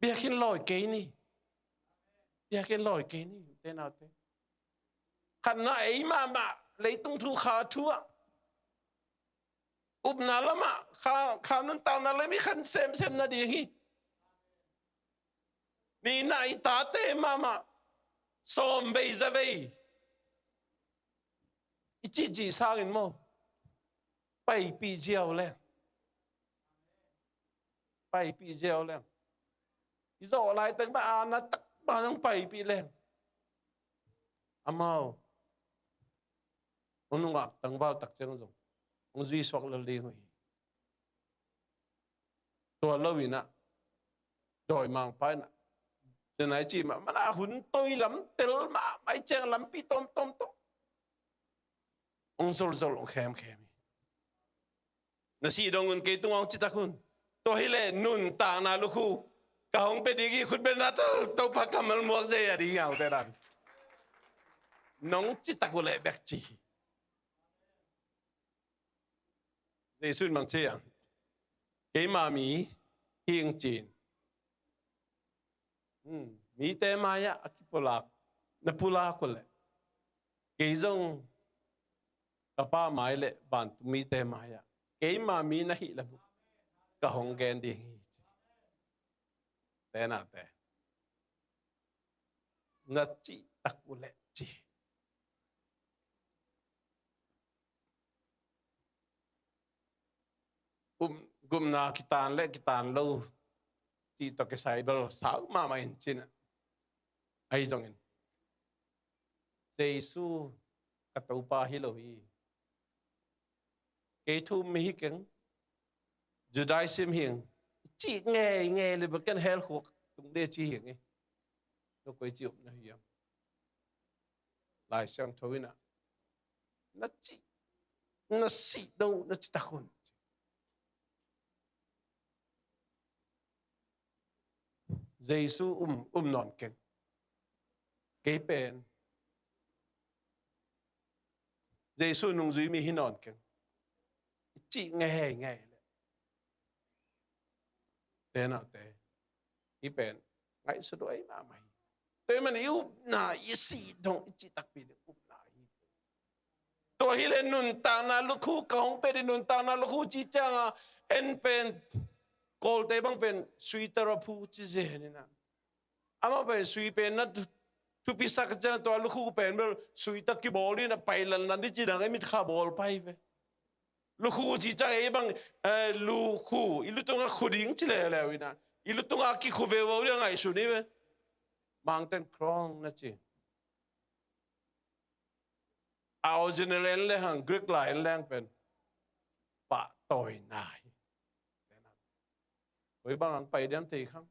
Biakinn lawi kei ni. Biakinn lawi kei ni, ute naute. Khatna ei mahmah, leitung thu, kha thu ah, upna lamah, kha, kha nuntakna lam i khan semsem nading hi. Nihna i tate mahmah, sawm vei za vei i cihcih sangin maw, paipih ziau leng. Paipih ziau leng. I zawh laitak mah a na tak mah nong paipih leng, amau hong nungak tangval tak ciang zong hong zuisuak lel ding uh hi. Tua lo in ah dawimangpa in ah, den ai ci mah mana hun toi lam tel mah mai ciang lampi tawmtawm tawh hong zolzol, hong khemkhem hi. Na sih dong un, kei tungah hong citak un. Tua hileh nuntakna lukhu ka hong pia ding hi, khutbetna tawh Topa kammal muak zei a ding hi a, ute dan. Nong citak uh leh bek ci hi. Jesu in bang ci hiam? Keima mi hi ing ci-in, hmm, mite mai-ah a kipulak, na pulak uh leh kei zong ka Pa mai le vantung mite mai-ah keima mi na hih lam uh ka hong gen ding hi ci. Tenate na cihtak uh leh ci. gupna kitan le kitan lo cih tawh kisai bel sau mahmah in cin ah. Ahi zongin Jesu ka Topa hi lo hi. Kei thu mi hi keng, Judaism hi eng, cih ngeingei le bel ken hell khuk tung de ci hi eng. Tua koi ci upna hi hiam? Lai Siangtho in ah na cih, na sih dong na citak un. Jesu um, um nawn keng. Kei pen Jesu nungzui mi hi nawn keng, i cih ngeingei le, te naute, i pen ngaihsut huai mahmah hi. Tua ahih manin i upna, i sih dong i cih takpi ding upna hi. Tua hi le nuntakna lukhu ka hong pia ding, nuntakna lukhu cih ciangin en pen Kawlte bang pen sui tawh a phu ci zen in ah. Amah pen sui pen na thu-, thupisak ciang tua lukhu pen bel sui tawh kibawl in a pai lanlan ding ci dang i mit kha bawl pai ve. Lukhu cih ciang ei bang, eh, lukhu, i lutungah khu ding ci leuleu in ah, i lutungah kikhu veuvo ding a ngaihsun hi ve. Mangten crown na ci. A original en le hang, Greek lai en leng pen pahtawina hi. Koi bang ang pai diam thei khang.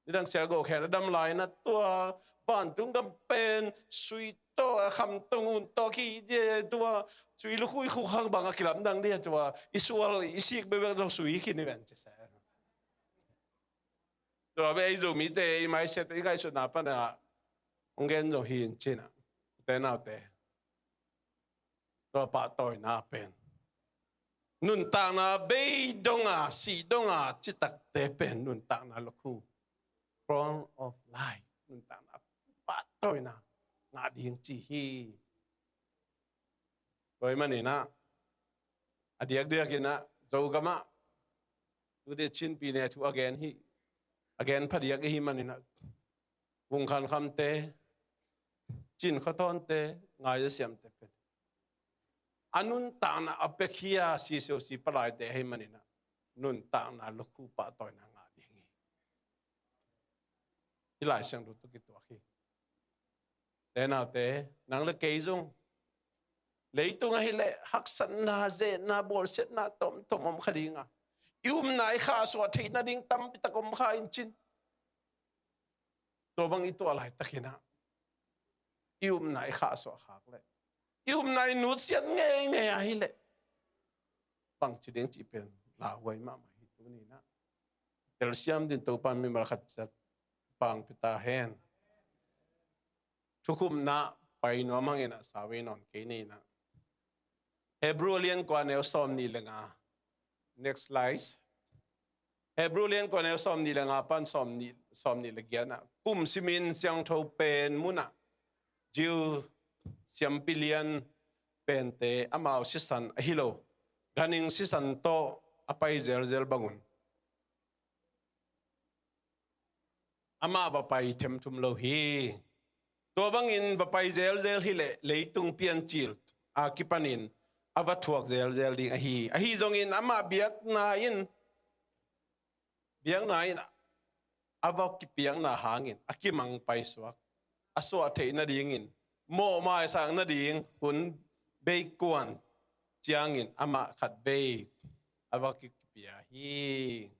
Nidang sia go khen a dam lai na tua vantung gam pen sui tawh a kham tawh ngun tawh ki dia tua sui lukhu i khu khang bang a kilam dang dia tua i sual i sik bebek zong sui khin i ven ci sa. Tua bek ei Zomite i mindset i ngaihsutna pan a hong gen zong hi in cin ah. Te naute. Tua pahtawina pen nuntakna bei dong a, sih dong a citakte pen nuntakna lukhu, crown of life, nuntakna pahtawina ngah ding ci hi. Tua ahih manin ah a diakdiak in ah Zogam ah tute Chin Pyine thu a gen hi, a gen phadiak i hih manin ah Vung Khan Khamte, Cin Khaw Thawnte, Ngai Za Siamte pen a nuntakna a pia khia C C O C palaite ahih manin ah nuntakna lukhu pahtawina ngah ding hi. Hih Lai Siangtho tawh kituak hi. Te naute, nang le kei zong leitung ahih leh haksatna, zetna, bawlsiatna tomtom om kha ding a, i upna i khahsuah theih nading tampi tak om kha in cin. Tua bang i tuah laitakin ah i upna i khahsuah khak leh, i upna i nutsiat ngeingei ahih leh bangci ding cih pen lauhuai mahmah hi. Tuni in ah telsiam dingin Topa'n mimal khat ciat pang pia ta hen. Thukhupna pai nuam hangin ah sau ei nawn kei ni in ah. Hebru lian kua, neu sawm nih le nga. Next slide. Hebru lian kua, neu sawm nih le nga pan sawm nih, sawm nih le giat ah, kum simin siangtho pen mun ah Jew siampi lian pente amau sisan ahi lo, ganhing sisan tawh a pai zelzel bangun amah va pai themthum lo hi. Tua bangin va pai zelzel hi leh leitung Piancil a kipanin a va thuak zelzel ding ahi. Ahi zongin amah biakna in, biakna in a va kipiakna hangin a kimang paisuak, a suah theih nadingin, mawh maisak nading hun beikuan ciangin amah khatvei a va kipia hi.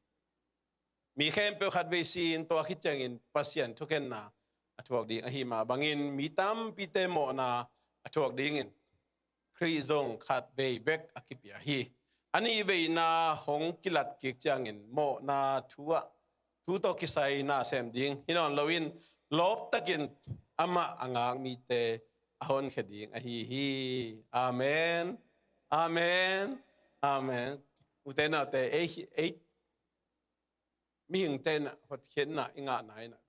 Mi khempeuh khatvei si-in tua khit ciangin Pasian thukhenna a thuak ding ahi mah bangin mi tampite mawhna a thuak dingin Khrih zong khatvei bek a kipia hi. A nihveina hong kilat kik ciangin mawhna thu ah thu tawh kisai na sem ding hi nawn loin lawptakin amah a ngak mite a honkhia ding ahi hi. Amen. Amen. Amen. Ute naute, ei, ei mihingte in ah hotkhiatna i ngahna in ah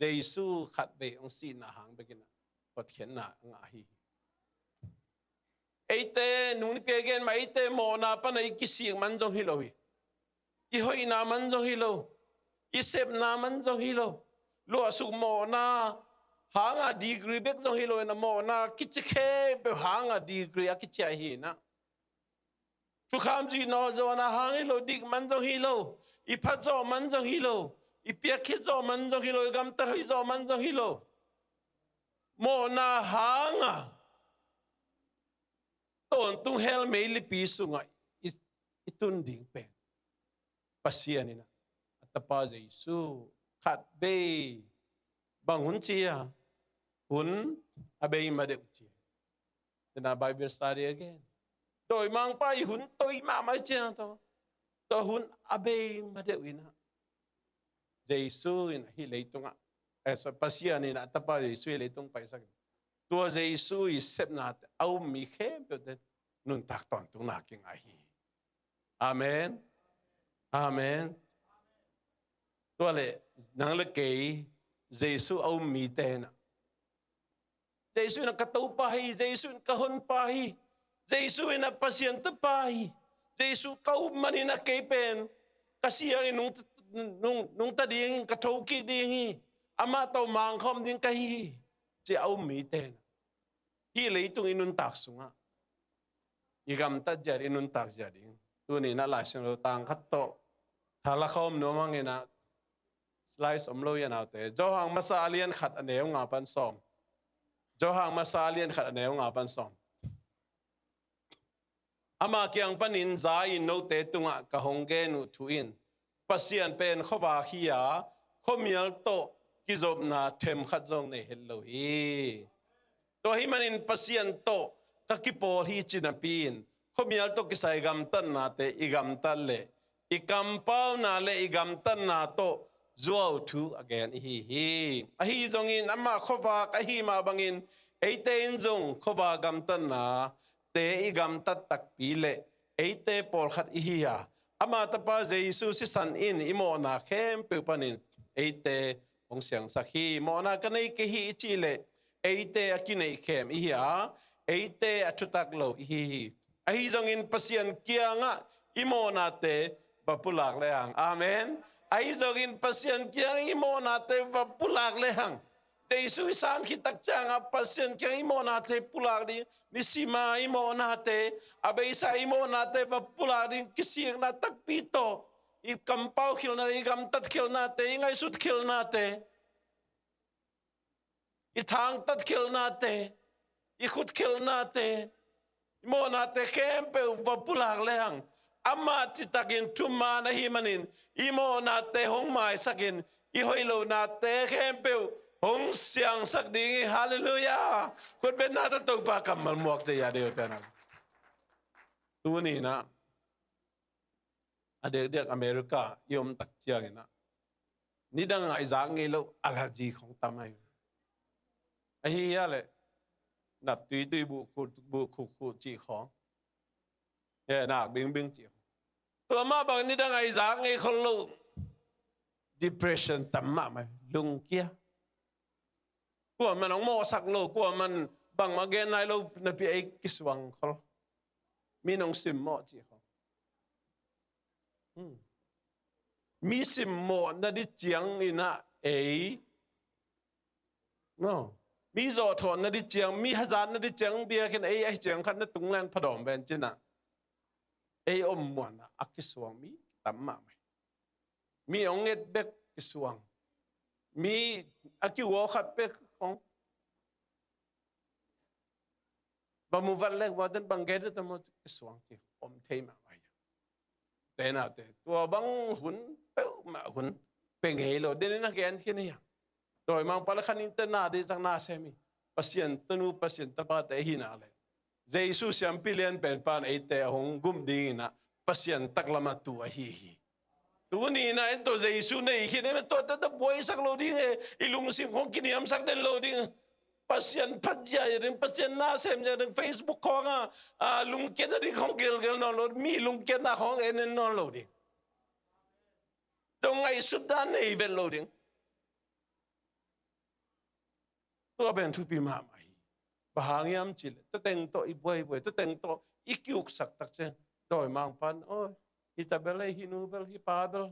Jesu khatvei hong sihna hang bekin ah hotkhiatna a ngah hi. Eite nung nipi a gen mah eite mawhna pan a i kisik man zong hi lo hi. I hoihna man zong hi lo. I sepna man zong hi lo. Luahsuk mawhna hanga degree bek zong hi lo in ah mawhna kici khempeuh hanga degree a kiciah hi in ah Thukham zui nawh zawhna hang hi lo, dik man zong hi lo, i phat zawh man zong hi lo, i piakkhit zawh man zong hi lo, i gamtat hoih zawh man zong hi lo. Mawhna hanga tawntung hell meilipi sungah i, i tun ding pen Pasian in a tapa Jesu khat bei bang hun ci a, hun a bei ma deuh ci. Tena Bible study again. Dawimangpa i hun toi mahmah ciang tawh, tua hun a bei ma deuh in a Jesu in a hih leitungah, eh, so, Pasian in a tapa Jesu hih leitung paisak in, tua Jesu i sepnate a um mi khempeuhte nuntak tawntungna kinga hi. Amen. Amen. Tua le nang le kei Jesu a um mite in a, Jesu in a ka Topa hi, Jesu in ka Honpa hi, Jesu in a Pasian Tapa hi, Jesu ka up manin a kei pen ka siang in nung, nung, nungta ding hi, ka thokik ding hi, amah tawh mangkhawm ding ka hi hi, ci a um mite in a, hih leitung i nuntak sungah i gamtat zia, i nuntak zia ding. Tuni in a Lai Siangtho tang khat tawh thalak a om nuam hang in a, slides om lo hi a, naute. Johan Masa a lian khat a neu nga pan sawm. Johan Masa a lian khat a neu nga pan sawm. Ama kiang panin za in note tungah ka hong gen uh thu in, Pasian pen khuavak hi a, khuamial tawh kizopna themkhat zong nei het lo hi. Tua ahih manin Pasian tawh ka kipawl hi ci napi in, khuamial tawh kisai gamtatnate i gamtat leh, i kampauna le i gamtatna tawh zuau thu a gen i hi hi. Ahi zongin amah khuavak ahi mah bangin, eite in zong khuavak gamtatnate i gamtat takpi leh, eite pawlkhat i hi a, ama tapa Jesu sisan in i mawhna khempeuh panin eite hong siangsak hi. Mawhna ka nei kei hi i cih leh, eite a kineihkhem i hi a, eite a thutak lo i hi hi. Ahi zongin Pasian kiangah i mawhnate va pulak lehang. Amen. Ahi zongin Pasian kiangah i mawhnate va pulak lehang, Jesu i san khit tak ciangah Pasian kiangah i mawhnate pulak ding, nisima i mawhnate, a beisa i mawhnate va pulak ding, kisikna takpi tawh, i kampau khelnate, i gamtat khelnate, i ngaihsut khelnate, i thangtat khelnate, i khut khelnate, i mawhnate khempeuh va pulak lehang, amah citakin thuman ahih manin i mawhnate hong maisakin, i hoih lohnate khempeuh hong siangsak ding hi. Halleluiah. Khut beng na ta, Topa kammal muak cia deuh tena. Tuni in a, a diakdiak America i om tak ciangin a, nidang a i zak ngei lo allergy khong tam ahi. Ahi hia leh nap tuitui, buh khukhu cih khong, he, nak bingbing cih khong. Tua mah bang nidang a i zak ngei khol lo, depression tam mahmah, lungkia. Kuaman hong mawhsak lo, kuaman bangmah gen nai lo napi ei kisuang khol. Mi nong simmawh cih khong. Hmm. Mi simmawh na di ciang in a ei, no, mi zawhthawh na di ciang, mi hazat na di ciang, biakinn ei ahi ciang khat na tung leng phadawm ven cin a, ei om muan a a kisuang mi tam mahmah. Mi hong nget bek kisuang. Mi a kiuaw khat bek hong va mu vat lek, vua den bang gei deuh ta maw, kisuang ci om thei mahmah hi. Te naute, tua bang hun peuhmah hun pe ngei lo, den in a gen khin hi a. Dawimangpa le khanin te na dei tak na sem hi. Pasian tanu, Pasian tapate hi na le, Jesu siampi lian pen pan eite a hong gum ding in a, Pasian taklam a tu ahi hi. Tuni in a en tawh Jesu nei khin em, tuate ta buaisak lo ding e, i lungsim khong kiniamsak den lo ding. Pasian phat zia ding, Pasian na sem zia ding, Facebook khong a, a, lungkiat a ding khong gelgel nawn lo, mi lungkiatna khong en en nawn lo ding. Tua ngaihsutna nei vet lo ding. Tua pen thupi mahmah hi. Bang hang hiam cih leh, tua teng tawh i buaibuai, tua teng tawh i kiuksak tak ciang, dawimangpan, oi, hi ta bel ei, hi nu bel, hi pa bel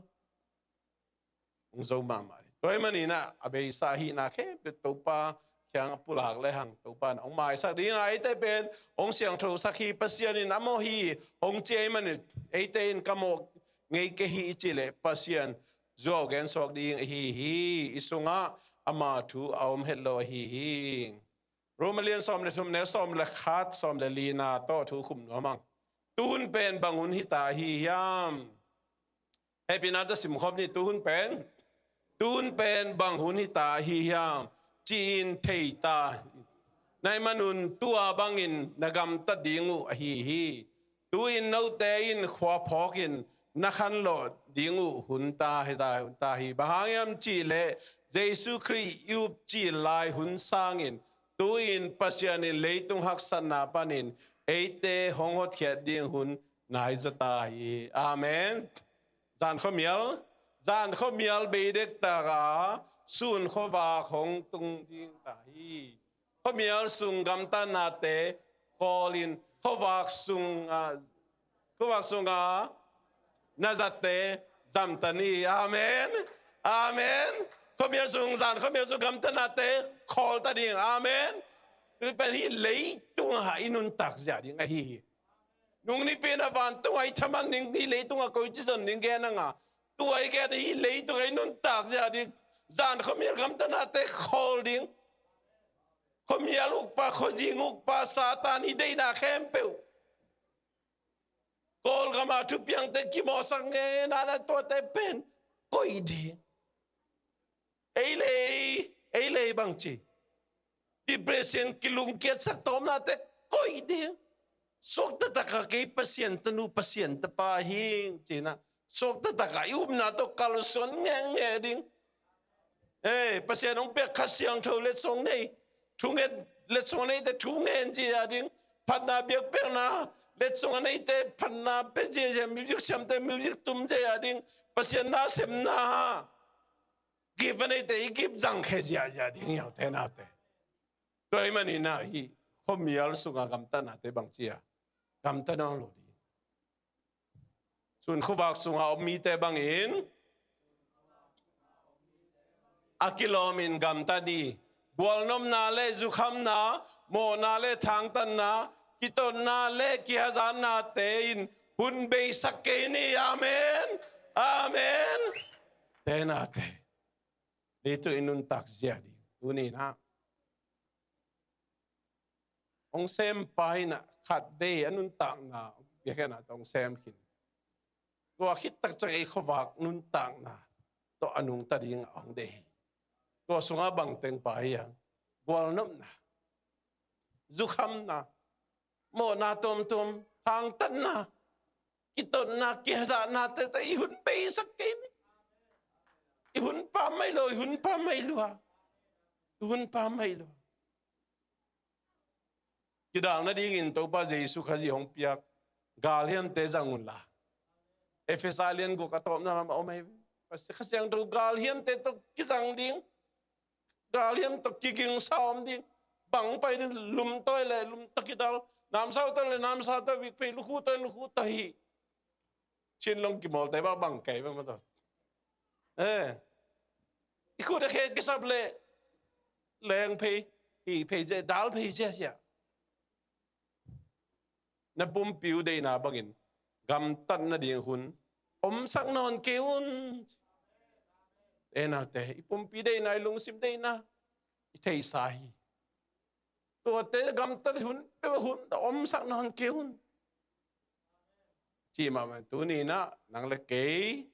hong zo mahmah hi. Tua ahih manin a, a beisa ahihna khempeuh Topa kiang a pulak le hang Topa in hong maisak ding a, eite pen hong siangthosak hi, Pasian in a mawh hi hong ci ahih manin eite in ka mawh ngei kei hi i cih leh Pasian zuau gensuak ding ahi hi. I sungah ama thu a om het lo ahi hi. Rom a lian sawm le thum, neu sawm le khat, sawm le lina tawh thu khum nuam hang. Tu hun pen bang hun hita ahi hiam? Hehpihna tawh simkhop ni. Tu hun pen, tu hun pen bang hun hita ahi hiam, ci-in thei ta. Na hih manun tua bangin na gamtat ding uh ahi hi. Tu-in note in khua phawkin na khanlawh ding uh hun ta hi ta, hun ta hi. Bang hang hiam cih leh Jesu Khrih i up cil lai hun sangin tu-in Pasian in leitung haksatna panin eite hong hotkhiat ding hun nai zaw ta hi. Amen. Zan khuamial, zan khuamial bei dek taka sun khuavak hong tung ding ta hi. Khuamial sung gamtatnate khawlin khuavak sung, ah, khuavak sunga na zatte zam ta ni. Amen. Amen. Khuamial sung, zan khuamial sung gamtatnate khawl ta ding. Amen. Pen hih leitung ah i nuntak zia ding ahi hi. Nung nipi in a vantung ah i thaman ding, hih leitung ah koici zon ding gen hang a, tua i gen hih leitung ah i nuntak zia ding, zan khuamial gamtatnate khawl ding. Khuamial ukpa, khuazing ukpa, Satan i deihna khempeuh, Kawlgam ah thupiangte kimawhsak ngei nana tuate pen koih ding. Ei le ei, ei le ei bang ci. Depression kilungkiatsak tawmnate koih ding. Suakta taka kei Pasian tanu, Pasian tapa hing cina. Suakta taka i upna tawh kalsuan ngekngek ding. Eh, Pasian hong piak Kha Siangtho letsong nei, thunget letsong neite thungen zia ding. Phatna biakpiakna letsong a neite phatna pia ziazia, music siamte music tum zia ding. Pasian na semna ha gift a neite i gift zangkhia ziazia ding, yaute naute. Tua ahih manin ah hih khuamial sunga gamtatnate bang cia gamta nawn lo ding. Sun khuavak sunga om mite bangin a kilawmin gamta ni. Gualnopna le zukhamna, mawhna le thangtatna, kitotna le kihazatnate in hun beisak kei ni. Amen. Amen. Tenate, leitung i nuntak zia ding. Tuni-in ah hong sempa in ah khatvei a nuntakna hong piakhiatna tawh hong sem khin. Tua khit takciang ei khuavak nuntakna tawh a nungta ding a hong deih hi. Tua sungah bang teng pha hiam? Gualnopna, zukhamna, mawhna tuamtuam, thangtatna, kitotna, kihazatnate tawh i hun beisak kei ni. I hun pha mai lo, i hun pha mai lua. I hun pha mai lua. Kidal nadingin Topa Jesu Khazih hong piak galhiamte zang unla. Efesa lian guk a tawpna lam a om ahi. Kha Siangtho galhiamte tawh kizang ding. Galhiam tawh kigingsa om ding. Bang pai ding, lum tawh le lum tawh kidal. Namsau tawh le namsau tawh, vik phei, lukhu tawh le lukhu tawh hi. Chin long kimawlte bang bang kei bang ma tawh. Eh. I khut a khe kisap le leng phei, hi phei zia, dal phei zia sia. Na pumpi uh deihna bangin gamtat nading hun omsak nawn kei un. Enaute, i pumpi deihna, i lungsim deihna i theisa hi. Tuate gamtat hun peuh hun omsak nawn kei un. Ci mahmah. Tuni-in ah nang le kei,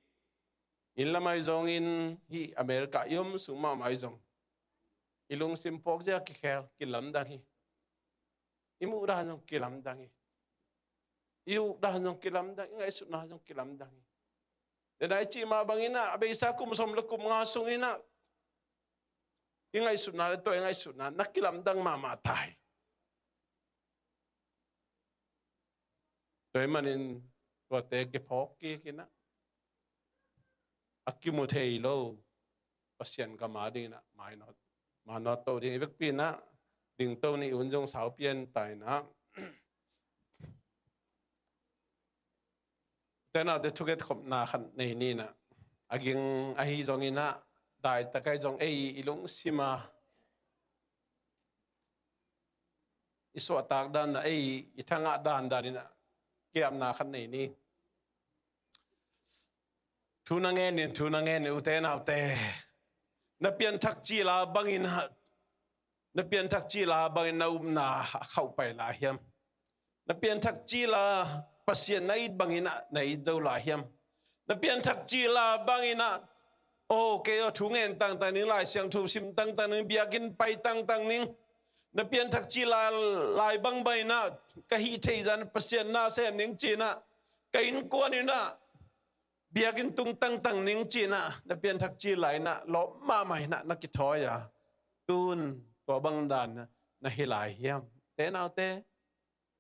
inn lam ahi zongin, hih America i om sung mahmah ahi zong, i lungsim phawk zia kikhel, kilamdang hi. I muhdan zong kilamdang hi. I ukdan zong kilamdang, i ngaihsutna zong kilamdang hi. Tena i cih mah bangin ah, a beisa kum sawm le kum nga sungin ah i ngaihsutna le tua i ngaihsutna na kilamdang mahmah ta hi. Tua ahih manin tuate kiphawk kik in ah, a kimu thei lo Pasian gam a dingin ah mainawt, mainawt to ding. I vekpi in ah dingto ni un zong sau pian ta in ah, tenaute thunget khopna khat nei ni in ah, a ging ahi zongin ah, daitak ahi zong ei i lungsim a i suahtak dan ah, ei i thangah dandan in ah kiapna khat nei ni. Thu na ngen in, thu na ngen in, ute naute. Na pianthak cil a bangin ah, na pianthak cil a bangin na upna a khauh pai lai hiam? Na pianthak cil a Pasian na it bangin ah na it zo lai hiam? Na pianthak cil a bangin ah, oh, kei aw thu ngen tangtang ning, Lai Siangtho sim tangtang ning, biakinn pai tangtang ning. Na pianthak cil a lai bangbang in ah, ka hih theih zah Pasian na sem ning ci-in ah, ka innkuan in ah biakinn tung tangtang ning ci-in ah, na pianthak cil a in ah lawp mahmah in ah na kithawi a, tun tua bang dan na hi lai hiam? Ute naute,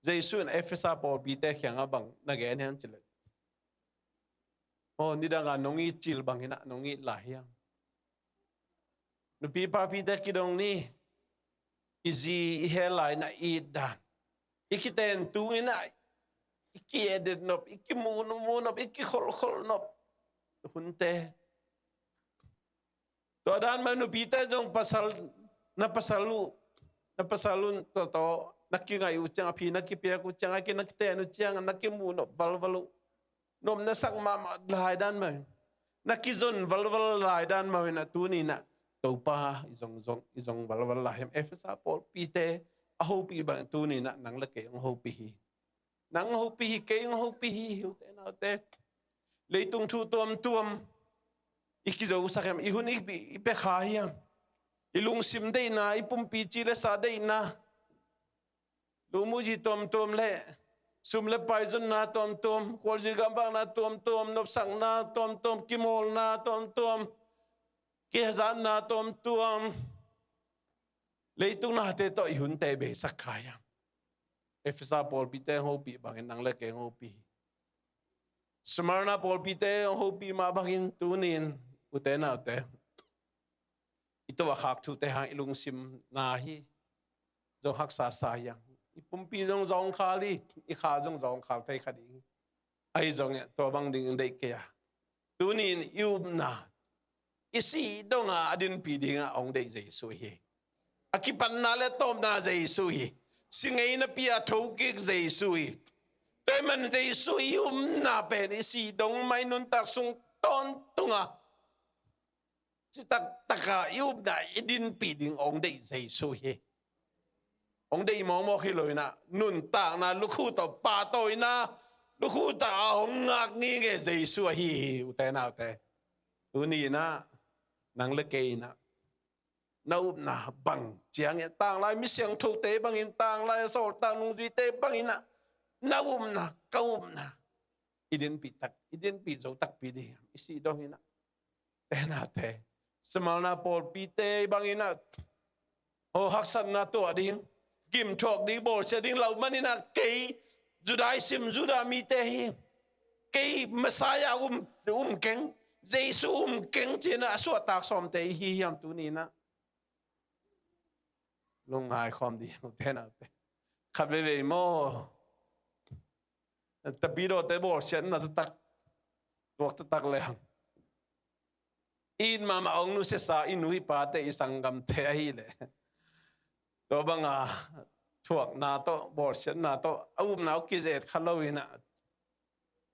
Jesu in Efesa pawlpite kiangah bang na gen hiam cih leh, aw, nidang a nong it cil bangin ah nong it lai hiam? Nupi papite kidong ni. I zi i heh lai in ah it dan, i kiten tung in ah i ki-edet nop, i kimu nop, mu nop, i kikholhkholh nop hunte. Tua dan mah nupite zong pasal, na pasal uh, na pasal un tawh, tawh na kingaih uh ciang, a phi na kipiak uh ciang, a ki na kiten uh ciang, na kimu nop valval uh. Nopna sak mahmah lai dan mah, na kizon valval lai dan mah in ah, tuni in ah Topa i zong, zong, i zong valval lai hiam? Efesa pawlpite a hopih bang tuni in ah nang le kei hong hopih hi. Nang hopih hi, kei hong hopih hi, ute naute. Leitung thu tuamtuam i kizosak hiam? I hun i, i pia kha hiam? I lungsim deihna, i pumpi ci le sa deihna, lumuzi tuamtuam le sum le pai zonna tuamtuam, khualzin gamvakna tuamtuam, nopsakna tuamtuam, kimawlna tuamtuam, kihazatna tuamtuam, leitung nate tawh i hunte beisak kha hiam? Efesa pawlpite hopih bangin nang le kei hopih hi. Smyrna pawlpite hopih mah bangin tuni in, ute naute, i tuahkhak thute hang i lungsim na hi zong haksa sa hi hang. I pumpi zong zawngkhal hi, i kha zong zawngkhal thei kha ding hi. Ahi zongin tua bang ding deih kei a, tuni in i upna, i sih dong a a dinpih dingah hong deih Jesu hi. A kipatna le tawpna Jesu hi. Si ngei napi a thokik Jesu hi. Tua ahih man Jesu i upna pen i sih dong mah i nuntak sung tawntungah citak taka i upna i dinpih ding hong deih Jesu hi. Hong deih mawkmawk hi lo in ah, nuntakna lukhu tawh, pahtawina lukhu tawh a hong ngak ngitnget Jesu ahi hi, ute naute. Tuni in ah nang le kei in ah na upna bang ciangin, tanglai mi siangthote bangin, tanglai a sawltak nungzuite bangin ah na upna, ka upna i dinpih tak, i dinpih zo takpi ding hiam? I sih dong in ah, ute naute, Smyrna pawlpite bangin ah, aw, haksatna tuah ding, gimthuak ding, bawlsia ding, lau man in ah, kei Judaism, Judah mite hi, kei Messiah um, um keng, Jesu um keng ci-in ah a suahtak sawmte i hi hiam tuni in ah? Lungngai khawm ding, ute naute. Khat veivei maw, tapidawte bawlsiatna taktak, tuak taktak le hang, i it mahmah hong nusiasa i nu i pate, i sanggamte ahih leh, tua banga thuakna tawh, bawlsiatna tawh a upna uh kizet kha lo in ah,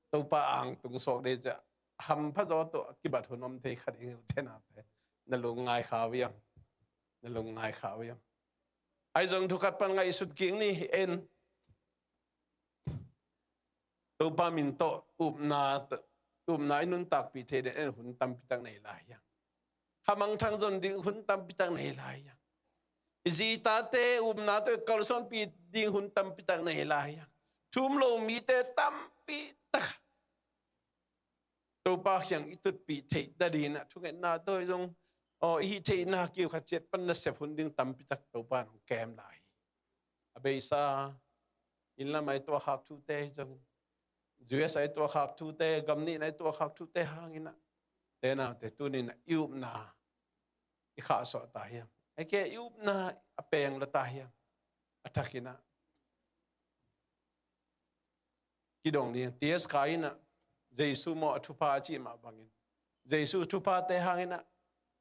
Topa ang tung suak ding ciah hampha zaw tawh a kibat hun om thei kha ding hi, ute naute. Na lungngai kha uh hiam? Na lungngai kha uh hiam? Ahi zong thu khat pan ngaihsut kik ni, en. Topa min tawh upna, upna i nuntakpih thei den en hun tampi tak nei lai hiam? Kha mangthang zon ding hun tampi tak nei lai hiam? I zi i tate upna tawh i kalsuanpih ding hun tampi tak nei lai hiam? Thu um lo mite tampi tak Topa kiang i tutpih theih nadingin ah thungetna tawh zong, aw, i hih theihna kiu khat ciat pan nasep hun ding tampi tak Topa in hong kem lai hi. A beisa, inn lam a i tuahkhak thute hi zongin, U S a i tuahkhak thute, gam nihna a i tuahkhak thute hangin ah, ute naute, tuni in ah i upna i khahsuah ta hiam? Ahih kei leh i upna a peng lua ta hiam? A thakin ah kidong ding. T S Khai in ah, Jesu maw a thupha a cih mah bangin, Jesu thuphate hangin ah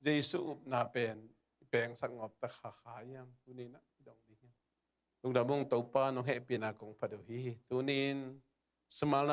Jesu upna pen i pengsak ngawp ta kha kha hiam? Tuni in ah kidong ding hiam? Lungdam ung Topa, nong hehpihna kong phat uh hi. Tunin samalna